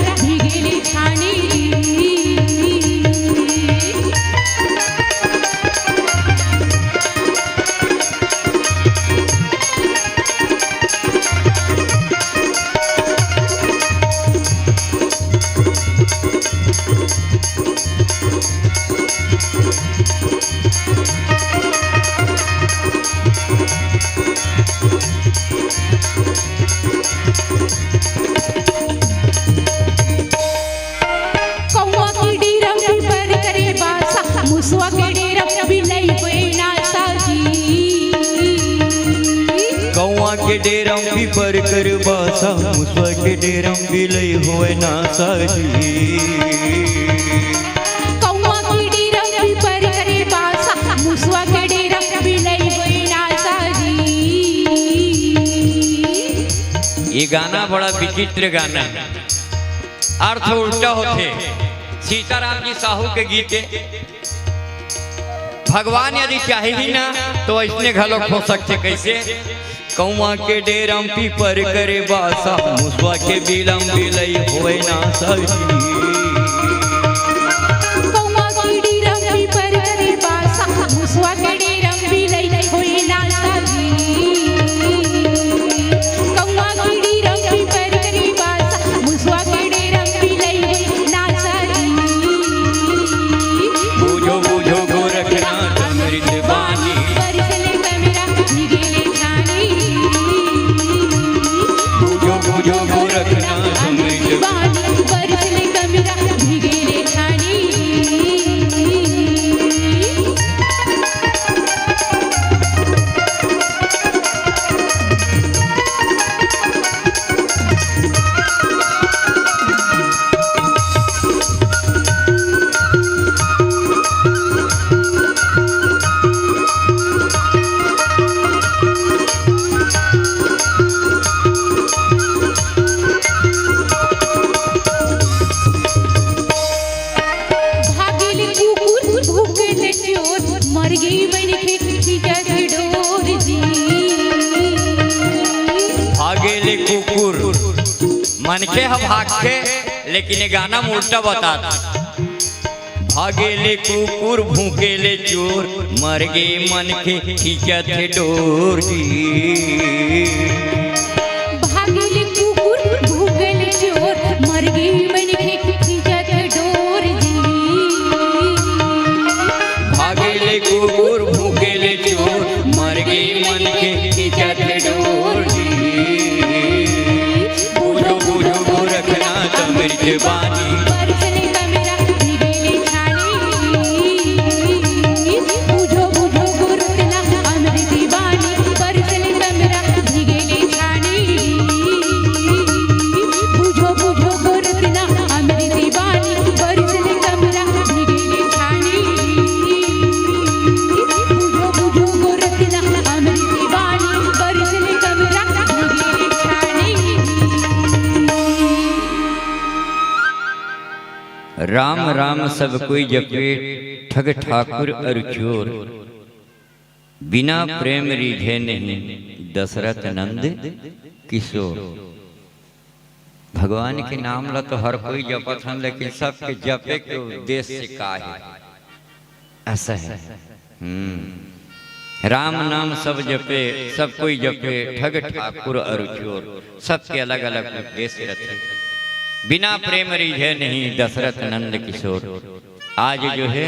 डेरम पीपर कर बासा, मुसवा के डेरम बिलई होय ना साजी। कौवा के डेरम पीपर करे बासा, मुसवा के डेरम बिलई होय ना साजी। ये गाना बड़ा विचित्र गाना है, अर्थ उल्टा होथे। सीताराम जी साहू के गीत है। भगवान यदि चाही ना, तो अइसने घलोक हो सकथे। कइसे? कौवा के डेरम पीपर करे बासा, मुसवा के बिलम बिलई होय ना साजी। कौवा के डेरम पीपर करे बासा, मुसवा के डेरम बिलई होय ना साजी। कौवा के डेरम पीपर करे बासा, मुसवा के डेरम बिलई होय ना साजी। बूझो बूझो गोरखनाथ अमृत बानी। बरसले कमरा भिगेले छानी। बूझो बूझो गोरखनाथ अमृत बानी। बरसले कमरा भिगेले छानी। भागेले कुकुर भूकेले चोर, मर गे मनखे खींचत डोर जी। भागेले कुकुर, मनखे ह भागथे, लेकिन ये गाना म उल्टा बतात। भागेले कुकुर भूकेले चोर, मर गे मनखे खींचत डोर जी। भागेले कुकुर भूकेले चोर, मर गे मनखे खींचत डोर जी। भागेले कुकुर भूकेले चोर, मर गे मनखे खींचत डोर जी। बूझो बूझो गोरखनाथ अमृत बानी। बरसले कमरा भिगेले छानी। बूझो बूझो गोरखनाथ अमृत बानी। बरसले कमरा भिगेले छानी। बूझो बूझो गोरखनाथ अमृत बानी। बरसले कमरा भिगेले छानी। बूझो बूझो गोरखनाथ अमृत बानी। बरसले कमरा भिगेले छानी। राम राम सब कोई जपे, ठग ठाकुर अरु चोर। बिना प्रेम रीझे नहीं दशरथ नंद किशोर। भगवान के नाम ला तो हर कोई जपत हन, लेकिन सबके जपे के उद्देश्य का हे? अइसे हे। हम्म। राम नाम सब जपे, सब कोई जपे, ठग ठाकुर अरु चोर। सबके अलग-अलग उद्देश्य रथे। बिना प्रेम रीझे नहीं दशरथ नंद किशोर। आज जो हे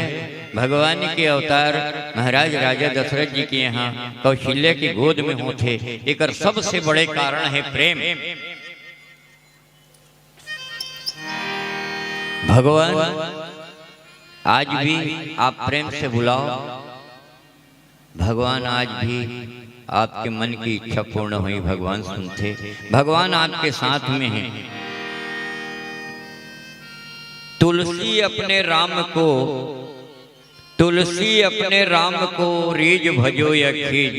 भगवान के अवतार महाराज राजा दशरथ जी के यहाँ कौशल्या के गोद में होथे, एकर सबसे बड़े कारण हे प्रेम। भगवान आज भी आप प्रेम से बुलाओ, भगवान आज भी आपके मन की इच्छा पूर्ण होही, भगवान सुनथे, भगवान आपके साथ में हे। तुलसी अपने राम को, तुलसी अपने राम को रीझ भजो या खीझ।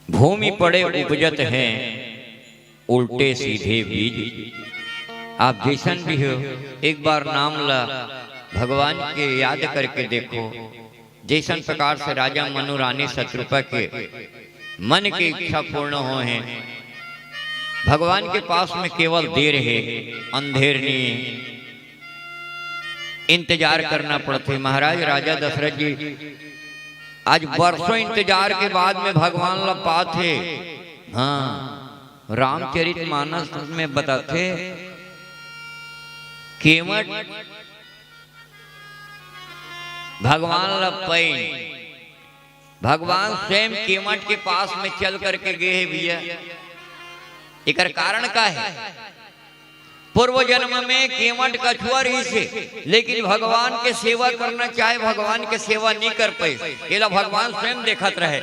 भूमि पड़े उपजत हैं उल्टे सीधे बीज। आप जइसन भी हो, एक बार नाम ला भगवान के याद करके देखो। जइसन प्रकार से राजा मनु रानी शतरूपा के मन के इच्छा पूर्ण होहे, भगवान के पास में केवल देर हे, अंधेर नहीं हे। इंतजार करना पड़थे। महाराज राजा दशरथ जी आज बरसों इंतजार के बाद में भगवान ला पाथे। हाँ, रामचरित मानस में बताथे, केवट भगवान ला पाइन, भगवान स्वयं केवट के पास में चल करके गे हे भैया। एकर कारण का हे? पूर्व जन्म में केवट कछुआ रहिस हे, लेकिन भगवान के सेवा करना चाहे, भगवान के सेवा नहीं कर पाइस। एला भगवान स्वयं देखत रहे।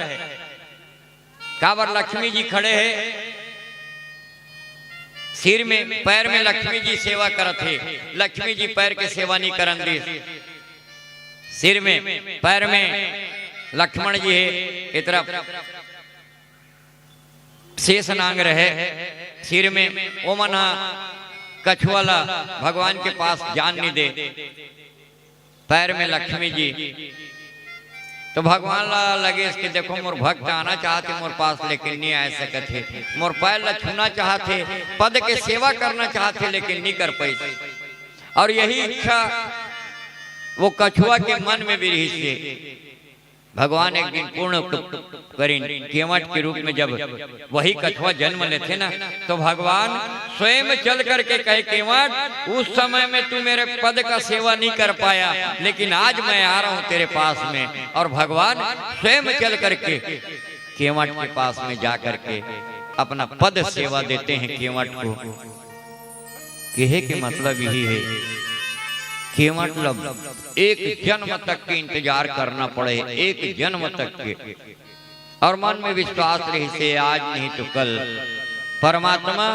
काबर लक्ष्मी जी खड़े हे सिर में, पैर में लक्ष्मी जी सेवा करत हे, लक्ष्मी जी पैर के सेवा नहीं करन दिस। सिर में, पैर में लक्ष्मण जी हे, ए तरफ शेष नांग रहे सिर में, ओमन ह कछुआ ला भगवान के पास जान नहीं दे। पैर में लक्ष्मी जी। तो भगवान ला लगे कि देखो, मोर भक्त आना चाहत हे मोर पास, लेकिन नहीं आ सकत हे। मोर पैर ला छूना चाहत हे, पद के सेवा करना चाहत हे, लेकिन नहीं कर पाइस। और यही इच्छा वो कछुआ के मन में भी रहिस हे। भगवान एक दिन पूर्ण क-, करिन। केवट के रूप में जब वही कछुआ जन्म लेथे ना, तो भगवान स्वयं चल करके कहे, "केवट, उस समय में तू मेरे पद का सेवा नहीं कर पाया, लेकिन आज मैं आ रहा हूं तेरे पास में।" और भगवान स्वयं चल करके केवट के पास में जा करके अपना पद सेवा देते हैं केवट को। कहे के मतलब यही है, केवट ला एक जन्म तक के इंतजार करना पड़े, एक जन्म तक के। और मन में विश्वास रहिस हे, आज नहीं तो कल परमात्मा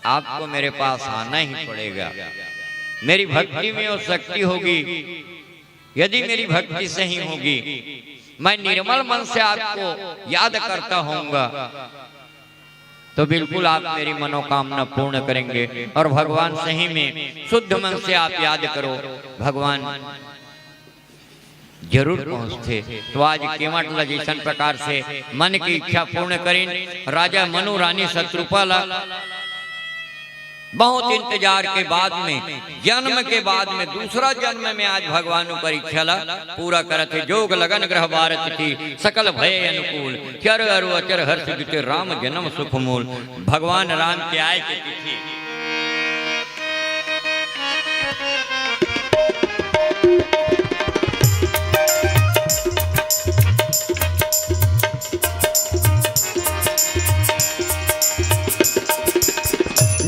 आपको मेरे पास आना ही पड़ेगा। मेरी भक्ति में वो शक्ति होगी, यदि मेरी भक्ति सही होगी, मैं निर्मल मन से आपको याद करता होऊंगा, तो बिल्कुल आप मेरी मनोकामना पूर्ण करेंगे। और भगवान सही में शुद्ध मन से आप याद करो, भगवान जरूर पहुंचथे। तो आज केवट ला जैसन प्रकार से मन की इच्छा पूर्ण करिन, राजा मनु रानी शतरूपा ला बहुत इंतजार के बाद में, जन्म के बाद में, दूसरा जन्म में आज भगवान ओकर इच्छा ला पूरा करत हे। जोग लगन ग्रह बार तिथि, सकल भय अनुकूल, चर अरु अचर हर्ष जुति, राम जन्म सुख मूल। भगवान राम के आय के तिथि।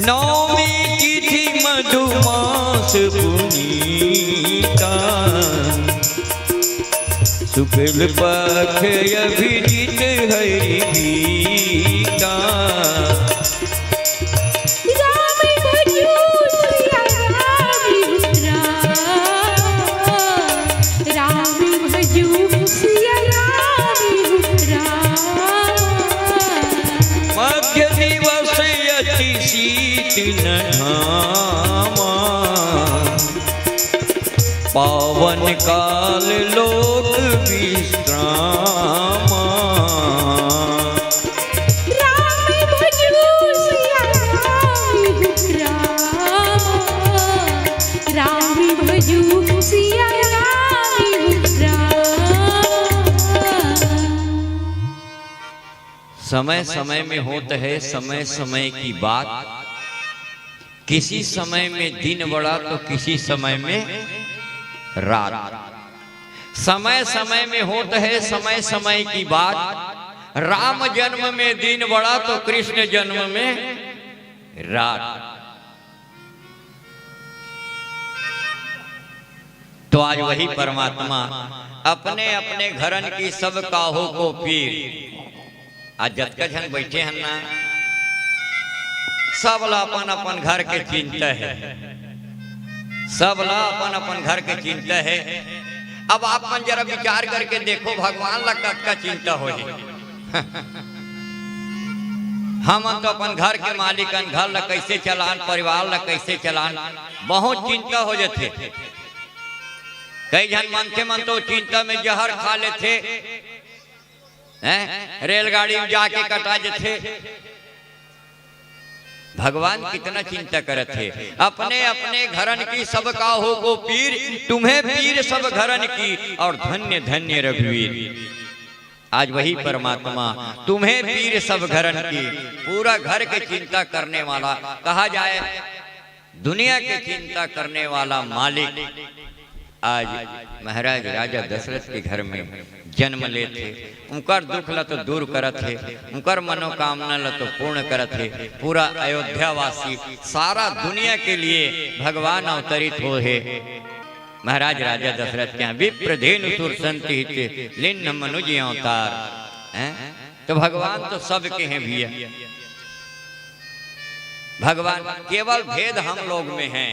नवमी तिथि मधुमास पुनीता, शुक्ल पक्ष अभिजित हरि गीता। राम भजू सिया राम, राम भजू सिया राम। मध्य दिवस अति शीत न घामा, पावन काल लोक विश्रामा। राम भजू सिया राम, राम, राम भजू सिया राम, राम। समय समय में होत है समय समय की बात। किसी समय में दिन बड़ा तो किसी समय में रात। समय समय में होत है समय समय की बात। राम जन्म में दिन बड़ा तो कृष्ण जन्म में रात। तो आज वही परमात्मा अपने अपने घरन की सब काहू को पीर। आज जतका झन बैठे हन ना, सब ला अपन अपन घर के चिंता है, सब ला अपन अपन घर के चिंता है। अब आप मन जरा विचार करके देखो, भगवान ला कतका चिंता होही। हमन तो अपन घर के मालिक हन, घर ला कैसे चलान, परिवार ला कैसे चलान, बहुत चिंता हो जाथे। कई झन मनखे मन तो चिंता में जहर खा लेथे, हैं? रेलगाड़ी में जाके कटा जथे। भगवान कितना चिंता करत हे। अपने अपने घरन की सब काहू को पीर, तुम्हें पीर सब घरन की, और धन्य धन्य रघुवीर। आज वही परमात्मा तुम्हें पीर सब घरन की, पूरा घर के चिंता करने वाला कहा जाए, दुनिया के चिंता करने वाला मालिक आज महाराज राजा दशरथ के घर में जन्म लेथे। उनकर दुख ला तो दूर करत हे, उनकर मनोकामना ला तो पूर्ण करत हे। पूरा अयोध्या वासी, सारा दुनिया के लिए भगवान अवतरित होहे। महाराज राजा दशरथ के यहाँ विप्र धेनु सुर संत हित, लिन्ह मनुज अवतार। हैं? तो भगवान तो सबके हैं भैया। भगवान, केवल भेद हम लोग में है।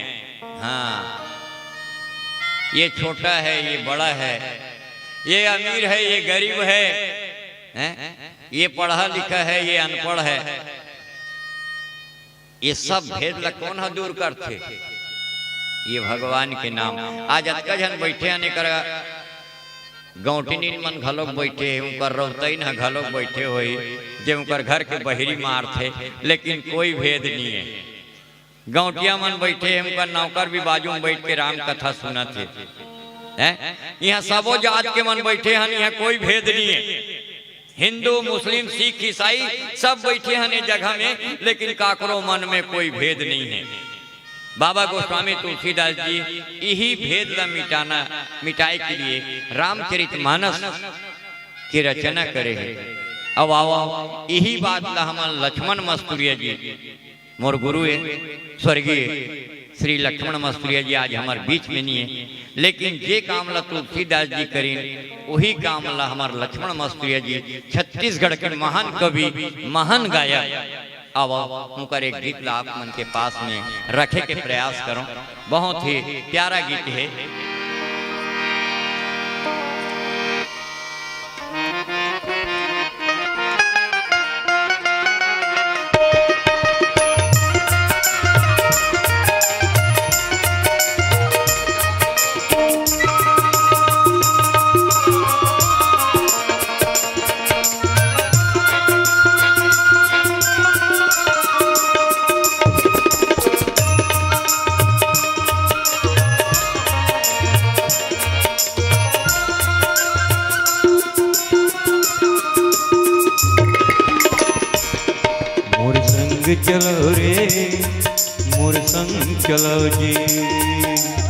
हाँ, ये छोटा है, ये बड़ा है, ये अमीर है, ये गरीब है, हैं? ये पढ़ा लिखा है, ये अनपढ़ है। ये सब भेद ला कौन ह दूर करथे? ये भगवान के नाम। आज अतका झन बइठे हन, एकर गौंटिनीन मन घलोक बइठे हे, उंकर रौतइन ह घलोक बइठे होही, जे उंकर घर के बहिरी मारथे, लेकिन कोई भेद नइ हे। गौंटिया मन बइठे हे, उंकर नौकर भी बाजू म बइठ के राम कथा सुनत हे। हैं? इहां सबो जात के मन बइठे हन, इहां कोई भेद नइ हे। हिंदू, मुस्लिम, सिख, ईसाई सब बइठे हन ए जगह में, लेकिन काकरो मन में कोई भेद नइ हे। बाबा गोस्वामी तुलसीदास जी इही भेद ला मिटाना, मिटाए के लिए रामचरित मानस के रचना करे हे। अब आवा, इही बात ला हमन लक्ष्मण मस्तुरिया जी, मोर गुरु हे स्वर्गीय श्री लक्ष्मण मस्तुरिया जी, आज हमर बीच में नइ हे, लेकिन जे काम ला तुलसीदास जी करिन, उही काम ला हमर लक्ष्मण मस्तुरिया जी, छत्तीसगढ़ के महान कवि, महान गायक, आवा, उंकर एक गीत ला आप मन के पास में रखे के प्रयास करों। बहुत ही प्यारा गीत हे। मोर संग चलो रे, मोर संग चलो जी।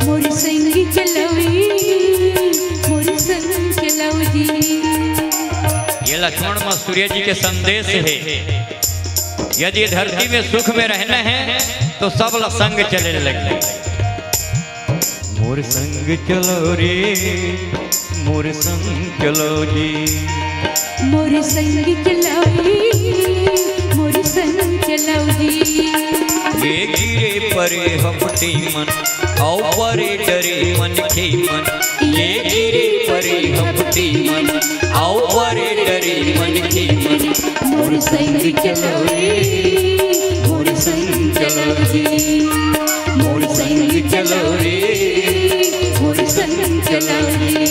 मोर संग चलो रे, मोर संग चलो जी। ये लक्ष्मण मस्तुरिया जी के संदेश हे। यदि धरती में सुख में रहना है, तो सब ला संग चले लगे। मोर संग चलो रे, मोर संग चलो जी। मोर संग चलो रे, मोर संग चलो जी। ये गिरे परे हपटी मन, अउ परे डरे मन के मन। ये गिरे परे हपटी मन, अउ परे डरे मन के मन। मोर संग चलो रे, मोर संग चलो जी। मोर संग चलो रे, मोर संग चलो रे।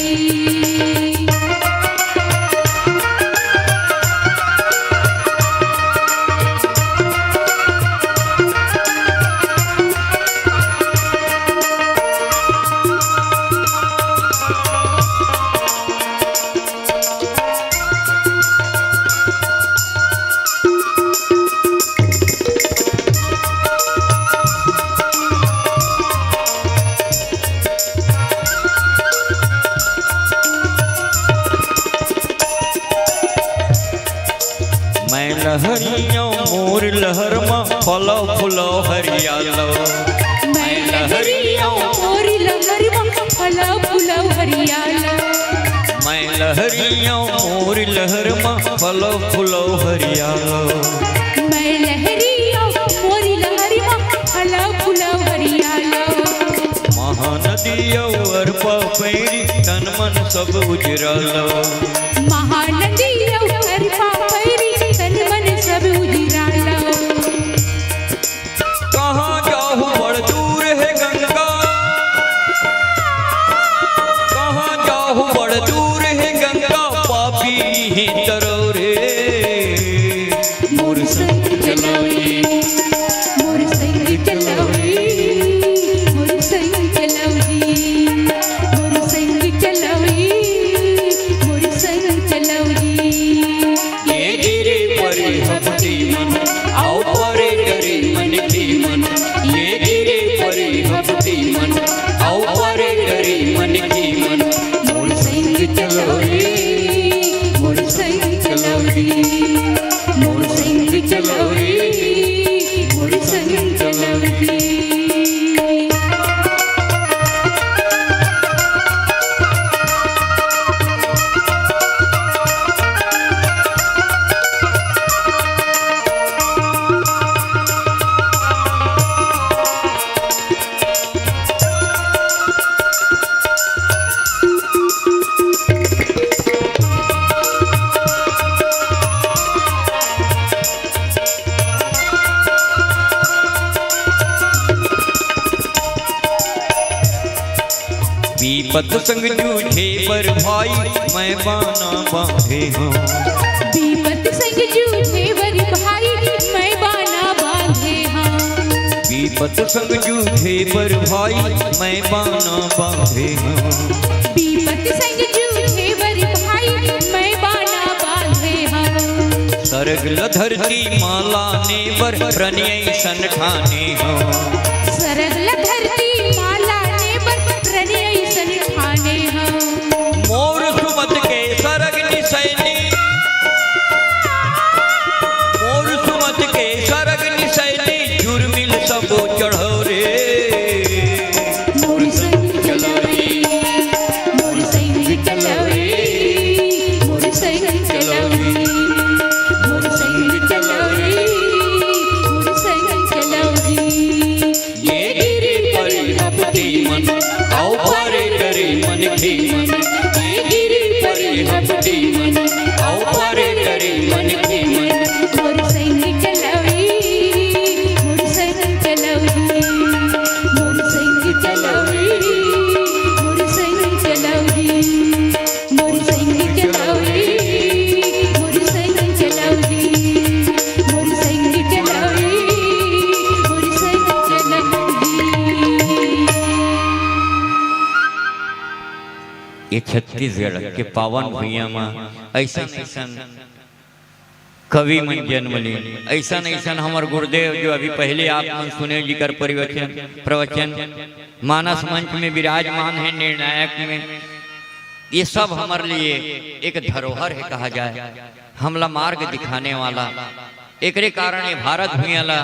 मैं लहरियों मोर लहर म फलो फुलो हरियालो। मैं लहरियों मोर लहर म फलो फुलो हरियालो। मैं लहरियों मोर लहर म फलो फुलो हरियालो। मैं लहरियों मोर लहर म फलो फुलो हरियालो। महानदी अउ अरपा पैरी तन मन सब उजरालो। महानदी अउ अरपा पैरी तन मन सब उजरालो। कहाँ जाहू बड़ दूर हे गंगा, कहाँ जाहू बड़ दूर हे गंगा, पापी ही तरो रे। मोर संग चलो रे, मोर संग चलो रे, मोर संग चलो रे, मोर संग चलो रे, मोर संग चलो रे। विपत संग जूझे बर भाई, मैं बाना बांधे हंव। विपत संग जूझे बर भाई, मैं बाना बांधे हंव। विपत संग जूझे बर भाई, मैं बाना बांधे हंव। विपत संग जूझे बर भाई, मैं बाना बांधे हंव। सरग ल धरती मा लाने बर, प्रण अइसन ठाने हंव। सरग ल धरती मा लाने बर, प्रण अइसन ठाने हंव। मोर सुमत के सरग निसैनी, मोर सुमत के सरग निसैनी, जुर्मिल सबो चढ़व रे। मोर संग चलव रे, मोर संग चलव रे, मोर संग चलव रे, मोर संग चलव रे, मोर संग चलव रे। ये गिरे परे हपटी मन, अउ परे करे मन के मन। ये गिरे परे हपटी मन, अउ परे करे मन के मन। मोर संग चलव रे, मोर संग चलव रे, मोर संग चलव रे, मोर संग चलव रे, मोर संग चलव रे, मोर संग चलव रे, मोर संग चलव रे, मोर संग चलव रे। ये छत्तीसगढ़ के पावन भुइयां म अइसन अइसन कवि मन जन्म लीन, अइसन अइसन हमर गुरुदेव, जो अभी पहले आप मन सुने, जिकर परिवचन, प्रवचन मानस मंच में विराजमान हे, निर्णायक में। ये सब हमर लिए एक धरोहर हे, कहा जाए, हमला मार्ग दिखाने वाला। एकरे कारण ये भारत भुइयां ला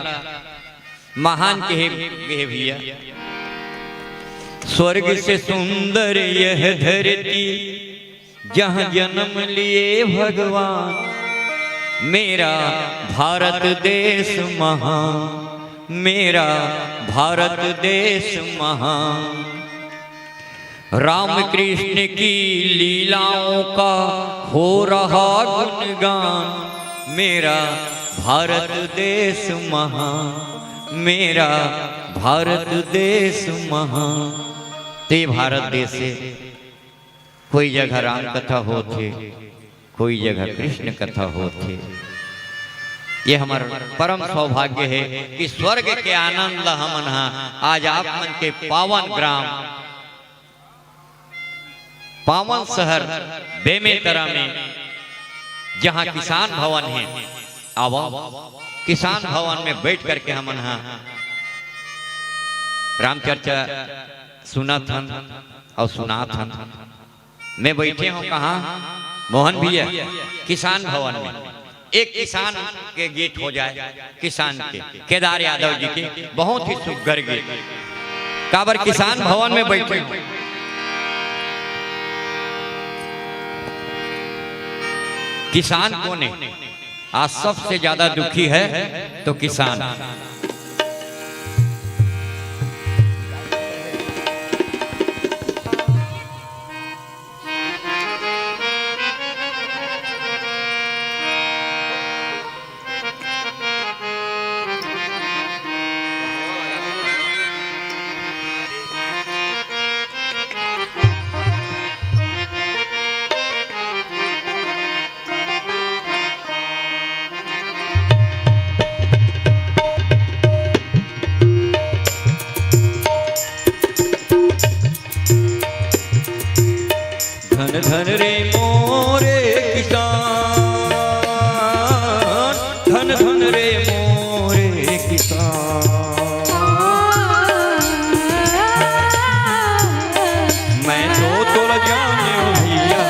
महान कहे गे हे भैया। स्वर्ग से सुंदर यह धरती, जहाँ जन्म लिए भगवान। मेरा भारत देश महान, मेरा भारत देश महान। राम कृष्ण की लीलाओं का हो रहा गुणगान। मेरा भारत देश महान, मेरा भारत देश महान। ते भारत देश हे, कोई जगह राम कथा होथे, कोई जगह कृष्ण कथा होथे। ये हमर परम सौभाग्य हे कि स्वर्ग के आनंद ला हमन हा आज आप मन के पावन ग्राम, पावन शहर बेमेतरा में, जहाँ किसान भवन हे, आवा, किसान भवन में बैठ करके हमन हा राम चर्चा सुनत हन अउ सुनात हन। मैं बैठे हंव कहाँ, मोहन भैया? किसान भवन में। एक किसान के गीत हो जाए, किसान के, केदार यादव जी के बहुत ही सुघर गीत। काबर किसान भवन में बैठे हंव। किसान कोन हे? आज सबसे ज्यादा दुखी है तो किसान। धन धन रे मोरे किसान, धन धन रे मोरे किसान। मैं तो तोला जाने भैया,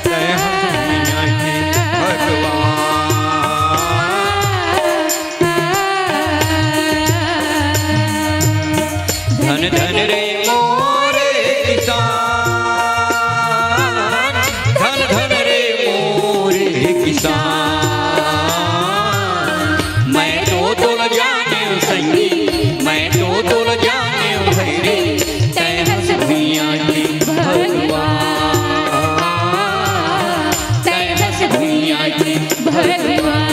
तैं हस भुइयां के भगवान। धन धन रे मोरे किसान, धन धन रे मोरे किसान। मैं तो तोला जाने संगी, मैं तो तोला जाने भैरी, तैं हस भुइयां के भगवान, तैं हस भुइयां के भगवान।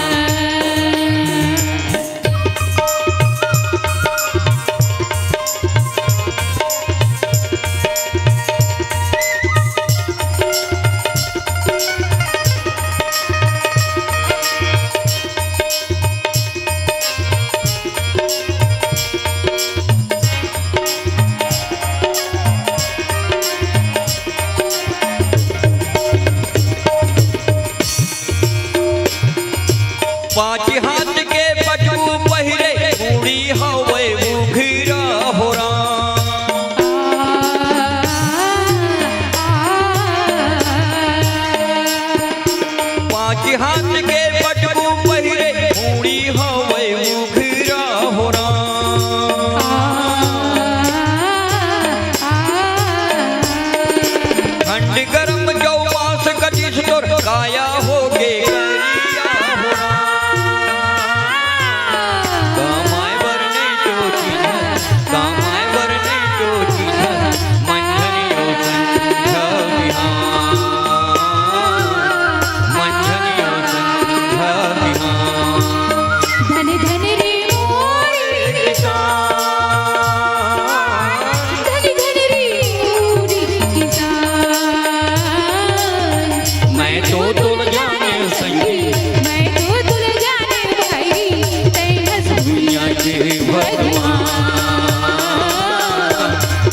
तो तोला जाने संगी, मैं तो तोला जाने भैरी, तैं हस भुइयां के भगवान,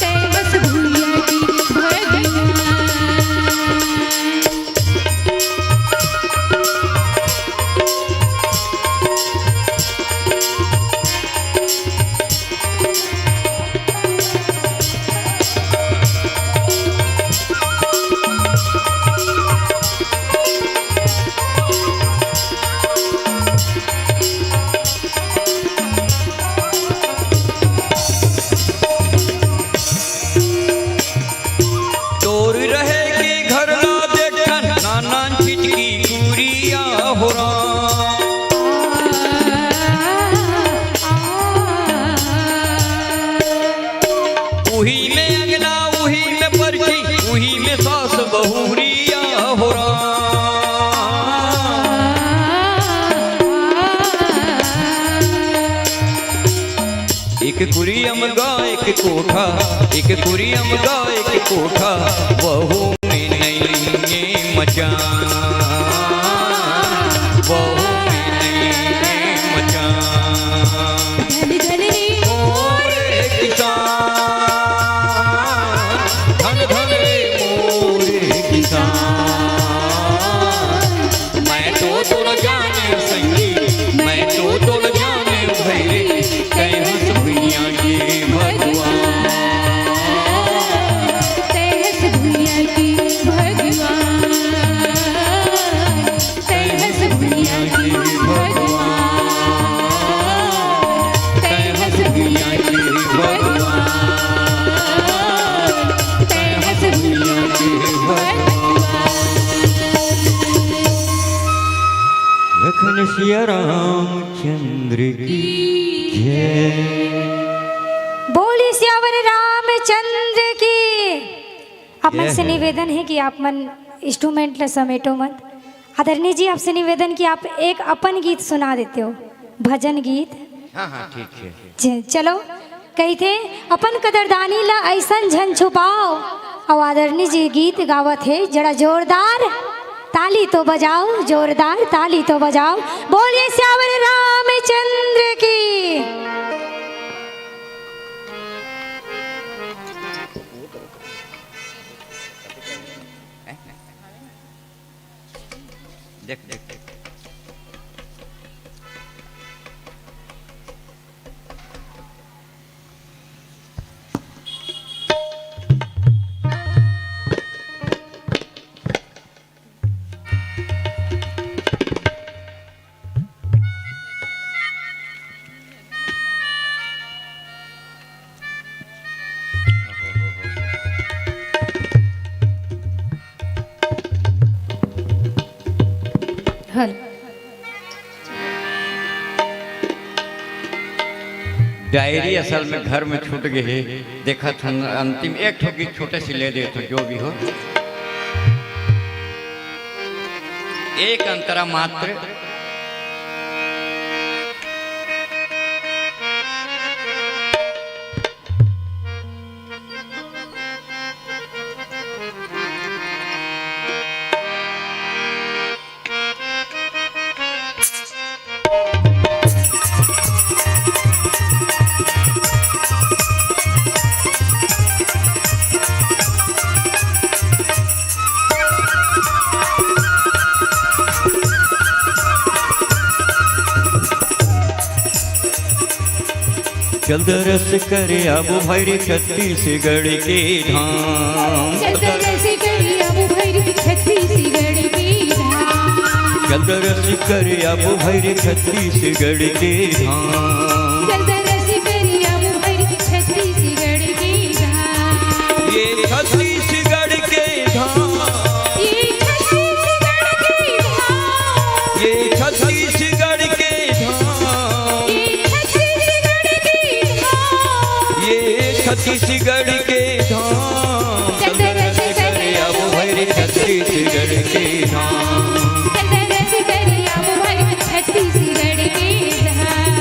तैं हस भुइयां के भगवान। तोर रहे के घर ला देखन, नान नान चिटकी कुरिया हो राम। उही में अंगना, उही में परछी, उही में सास बहुरिया हो राम। एक कुरिया म गा एक कोठा, एक कुरिया म गा एक कोठा, वहू में नइये मचान, वहू में नइये मचान। धन धन रे मोर किसान, धन धन रे मोर किसान। मैं तो तोला जाने संगी, मैं तो तोला जाने भैरी, तैं हस भुइयां के भगवान, तैं हस भुइयां के भगवान, तैं हस भुइयां के भगवान, तैं हस भुइयां के भगवान, तैं हस भुइयां के भगवान। लखन सिया रामचंद्र की जय। बोलिए सियावर रामचंद्र की। आप मन से निवेदन है कि आप मन इंस्ट्रूमेंट ला समेटो मत। आदरणीय जी, आपसे निवेदन कि आप एक अपन गीत सुना देते हो, भजन गीत। हाँ, हाँ, ठीक है। च-, चलो, कहिथे, अपन कदरदानी ला अइसन झन छुपाओ। अउ आदरणीय जी गीत गावत हे, जरा जोरदार ताली तो बजाओ, जोरदार ताली तो बजाओ। बोलिए सियावर रामचंद्र की। देख, देख, देख। हेलो। डायरी असल में घर में छूट गए हे। देखत हन अंतिम एक ठो गीत छोटे से ले देत हो, जो भी हो। एक अंतरा मात्र। चल दरस करे आबो भाई रे छत्तीसगढ़ के धाम। चल दरस करे आबो भाई रे छत्तीसगढ़ के धाम। चल दरस करे आबो भाई रे छत्तीसगढ़ के धाम। चल दरस करे आबो भाई रे छत्तीसगढ़ के धाम। ये छत्तीसगढ़ के धाम। ये छत्तीसगढ़ के धाम। ये छत्तीसगढ़ के धाम। ये छत्तीसगढ़ के धाम। ये छत्तीसगढ़ के धाम। चल दरस करे आबो भाई रे छत्तीसगढ़ के धाम। चल दरस करे आबो भाई रे छत्तीसगढ़ के धाम।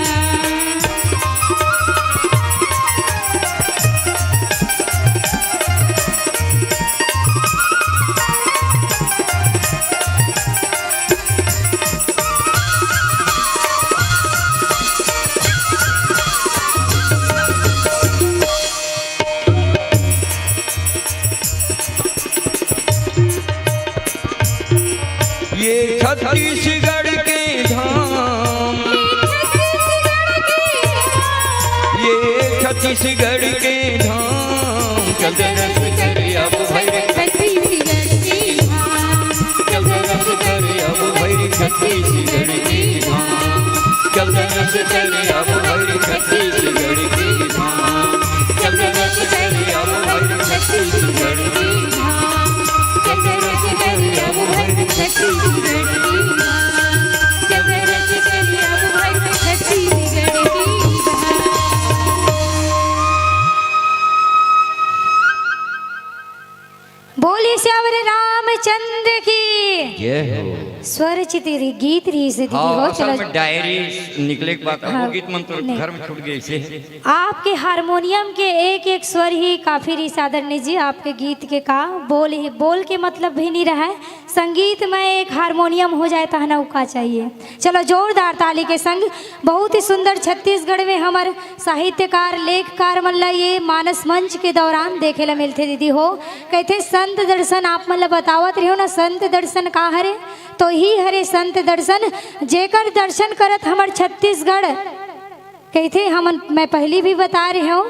ये छत्तीसगढ़ के धाम, ये छत्तीसगढ़ के धाम, चल दरस करे अब भैर छत्तीसगढ़ के धाम, चल दरस करे अब भैर छत्तीसगढ़ के धाम, चल दरस करे अब भैर छत्तीसगढ़ के धाम, चल दरस करे अब भैर छत्तीसगढ़ के धाम, चल दरस करे अब भैर छत्तीसगढ़ के धाम, चल दरस करे अब भैर छत्तीसगढ़ के धाम। बोलिए सियावर रामचंद्र की। जय हो। स्वर चित री-, गीत रहिस दीदी हाँ, हो, असल चलो। में डायरी निकले के बाद अब वो हाँ, गीत मन तो नहीं। घर में छूट गए से। आपके हारमोनियम के एक एक स्वर ही काफी रहिस आदरणीय जी, आपके गीत के का बोल ही, बोल के मतलब भी नहीं रहा है। संगीत में एक हारमोनियम हो जाए तहना उ का चाहिए। चलो जोरदार ताली के संग, बहुत ही सुंदर। छत्तीसगढ़ में हमर साहित्यकार, लेखकार मन ला ये मानस मंच के दौरान देखे ला मिलथे दीदी हो। कहथे संत दर्शन, आप मन ला बतावत रहियो ना, संत दर्शन का हरे? तो ही हरे संत दर्शन, जेकर दर्शन करत हमर छत्तीसगढ़। कहथे हमन, मैं पहली भी बता रहे हूँ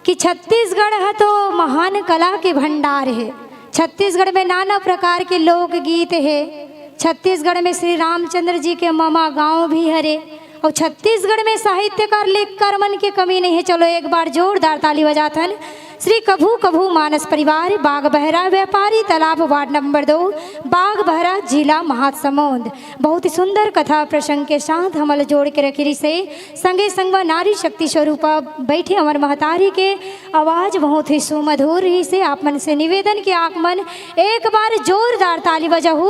कि छत्तीसगढ़ ह तो महान कला के भंडार हे। छत्तीसगढ़ में नाना प्रकार के लोकगीत हे। छत्तीसगढ़ में श्री रामचंद्र जी के ममा गांव भी हरे। और छत्तीसगढ़ में साहित्यकार, लेखकार मन के कमी नहीं है। चलो एक बार जोरदार ताली बजाथन। श्री कभू कभू मानस परिवार, बाग बहरा व्यापारी तालाब, वार्ड नंबर दो, बाग बहरा, जिला महासमुंद। बहुत ही सुंदर कथा प्रसंग के साथ हमल जोड़ के रखी रिहिसे। संगे संग मा नारी शक्ति स्वरूपा बैठे हमर महतारी के आवाज बहुत ही सुमधुर रहिसे। आप मन से निवेदन कि आप मन एक बार जोरदार ताली बजाहू।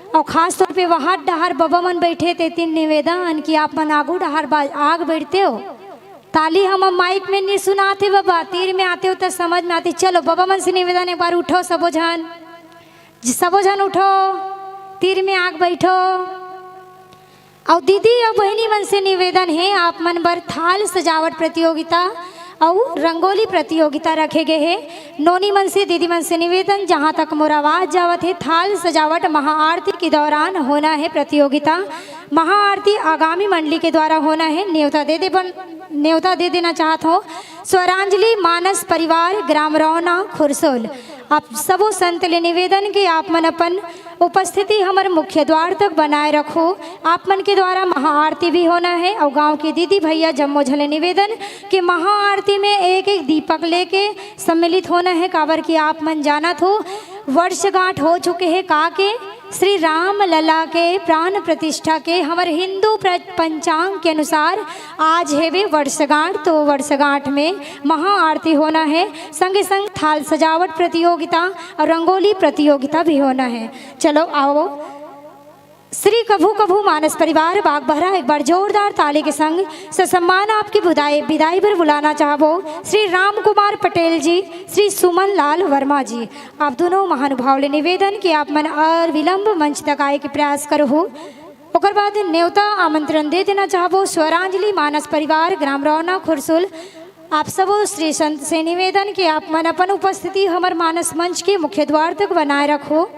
और खास तौर पे वहां डहार बबा मन बैठे ते तीन निवेदन कि आप मन आगू डहार बा-, आग बैठते हो। ताली हम माइक में नहीं सुनाते बाबा, तीर में आते हो तो समझ में आते। चलो बबा मन से निवेदन, एक बार उठो सबो झन, जी, सबो झन उठो, तीर में आग बैठो। अउ दीदी अउ बहिनी मन से निवेदन हे, आप मन बर थाल सजावट प्रतियोगिता अउ रंगोली प्रतियोगिता रखे गए हे। नोनी मन से, दीदी मन से निवेदन, जहाँ तक मोर आवाज जावत हे, थाल सजावट महाआरती के दौरान होना है प्रतियोगिता। महाआरती आगामी मंडली के द्वारा होना है। न्योता दे दे बन, न्योता दे देना चाहत हो स्वरांजलि मानस परिवार ग्राम रौना खुरसोल। आप सबो संत ले निवेदन कि आप मन अपन उपस्थिति हमर मुख्य द्वार तक बनाए रखो। आप मन के द्वारा महाआरती भी होना है और गांव के दीदी भैया जम्मो झले निवेदन कि महाआरती में एक एक दीपक लेके सम्मिलित होना है, काबर कि आप मन जानत हो वर्षगांठ हो चुके हैं का के श्री राम लला के प्राण प्रतिष्ठा के। हमर हिंदू प्र-, पंचांग के अनुसार आज हेवे वर्षगांठ, तो वर्षगांठ में महाआरती होना है, संगे संग थाल सजावट प्रतियोगिता और रंगोली प्रतियोगिता भी होना है। चलो आओ, श्री कभू कभू मानस परिवार बागबहरा एक बार जोरदार ताली के संग ससम्मान आपकी बुदाई, विदाई पर बुलाना चाहबो श्री राम कुमार पटेल जी, श्री सुमन लाल वर्मा जी। आप दोनों महानुभाव ले निवेदन कि आप मन अविलंब मंच तक आए के प्रयास करहु। ओकर बाद न्योता आमंत्रण दे देना चाहबो स्वरांजलि मानस परिवार ग्राम रौना खुरसुल। आप सबो श्री संत से निवेदन कि आप मन अपन उपस्थिति हमर मानस मंच के मुख्य द्वार तक बनाए रखो।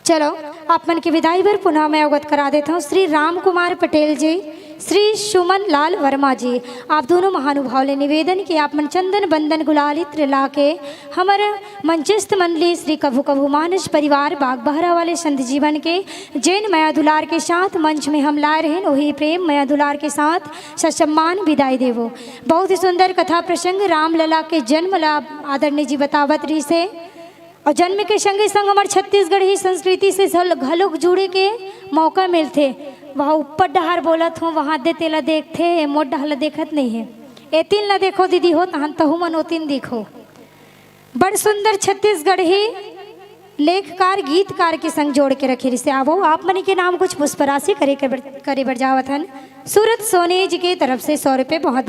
चलो, आप मन के विदाई बर पुनः मैं अवगत करा देता हूँ श्री राम कुमार पटेल जी, श्री सुमन लाल वर्मा जी। आप दोनों महानुभाव ले निवेदन कि आप मन चंदन बंदन गुलाल इत्र ला के हमर मंचस्थ मंडली श्री कभू कभू मानस परिवार बागबहरा वाले संत जीवन के जेन मया दुलार के साथ मंच में हम लाए रहेन, वही प्रेम मया दुलार के साथ ससम्मान विदाई देवो। बहुत ही सुंदर कथा प्रसंग रामलला के जन्म ला आदरणीय जी बतावत रहिसे। और जन्म के संगे संग हमर छत्तीसगढ़ी संस्कृति से घल-, घलोक जुड़े के मौका मिलथे। वहाँ ऊपर डहार बोलत हो, वहाँ दे तेला देखथे, मोर डहार ला देखत नहीं है। एतिन ला देखो दीदी हो, तहन तहु मन ओतिन दिखो। बड़ सुंदर छत्तीसगढ़ी लेखकार, गीतकार के संग जोड़ के रखे रिहिसे। आवो, आप मनी के नाम कुछ पुष्पराशि करे के बर-, करे बर जावत हन। सूरत सोनी जी के तरफ से सौ रुपये बहुत बहुत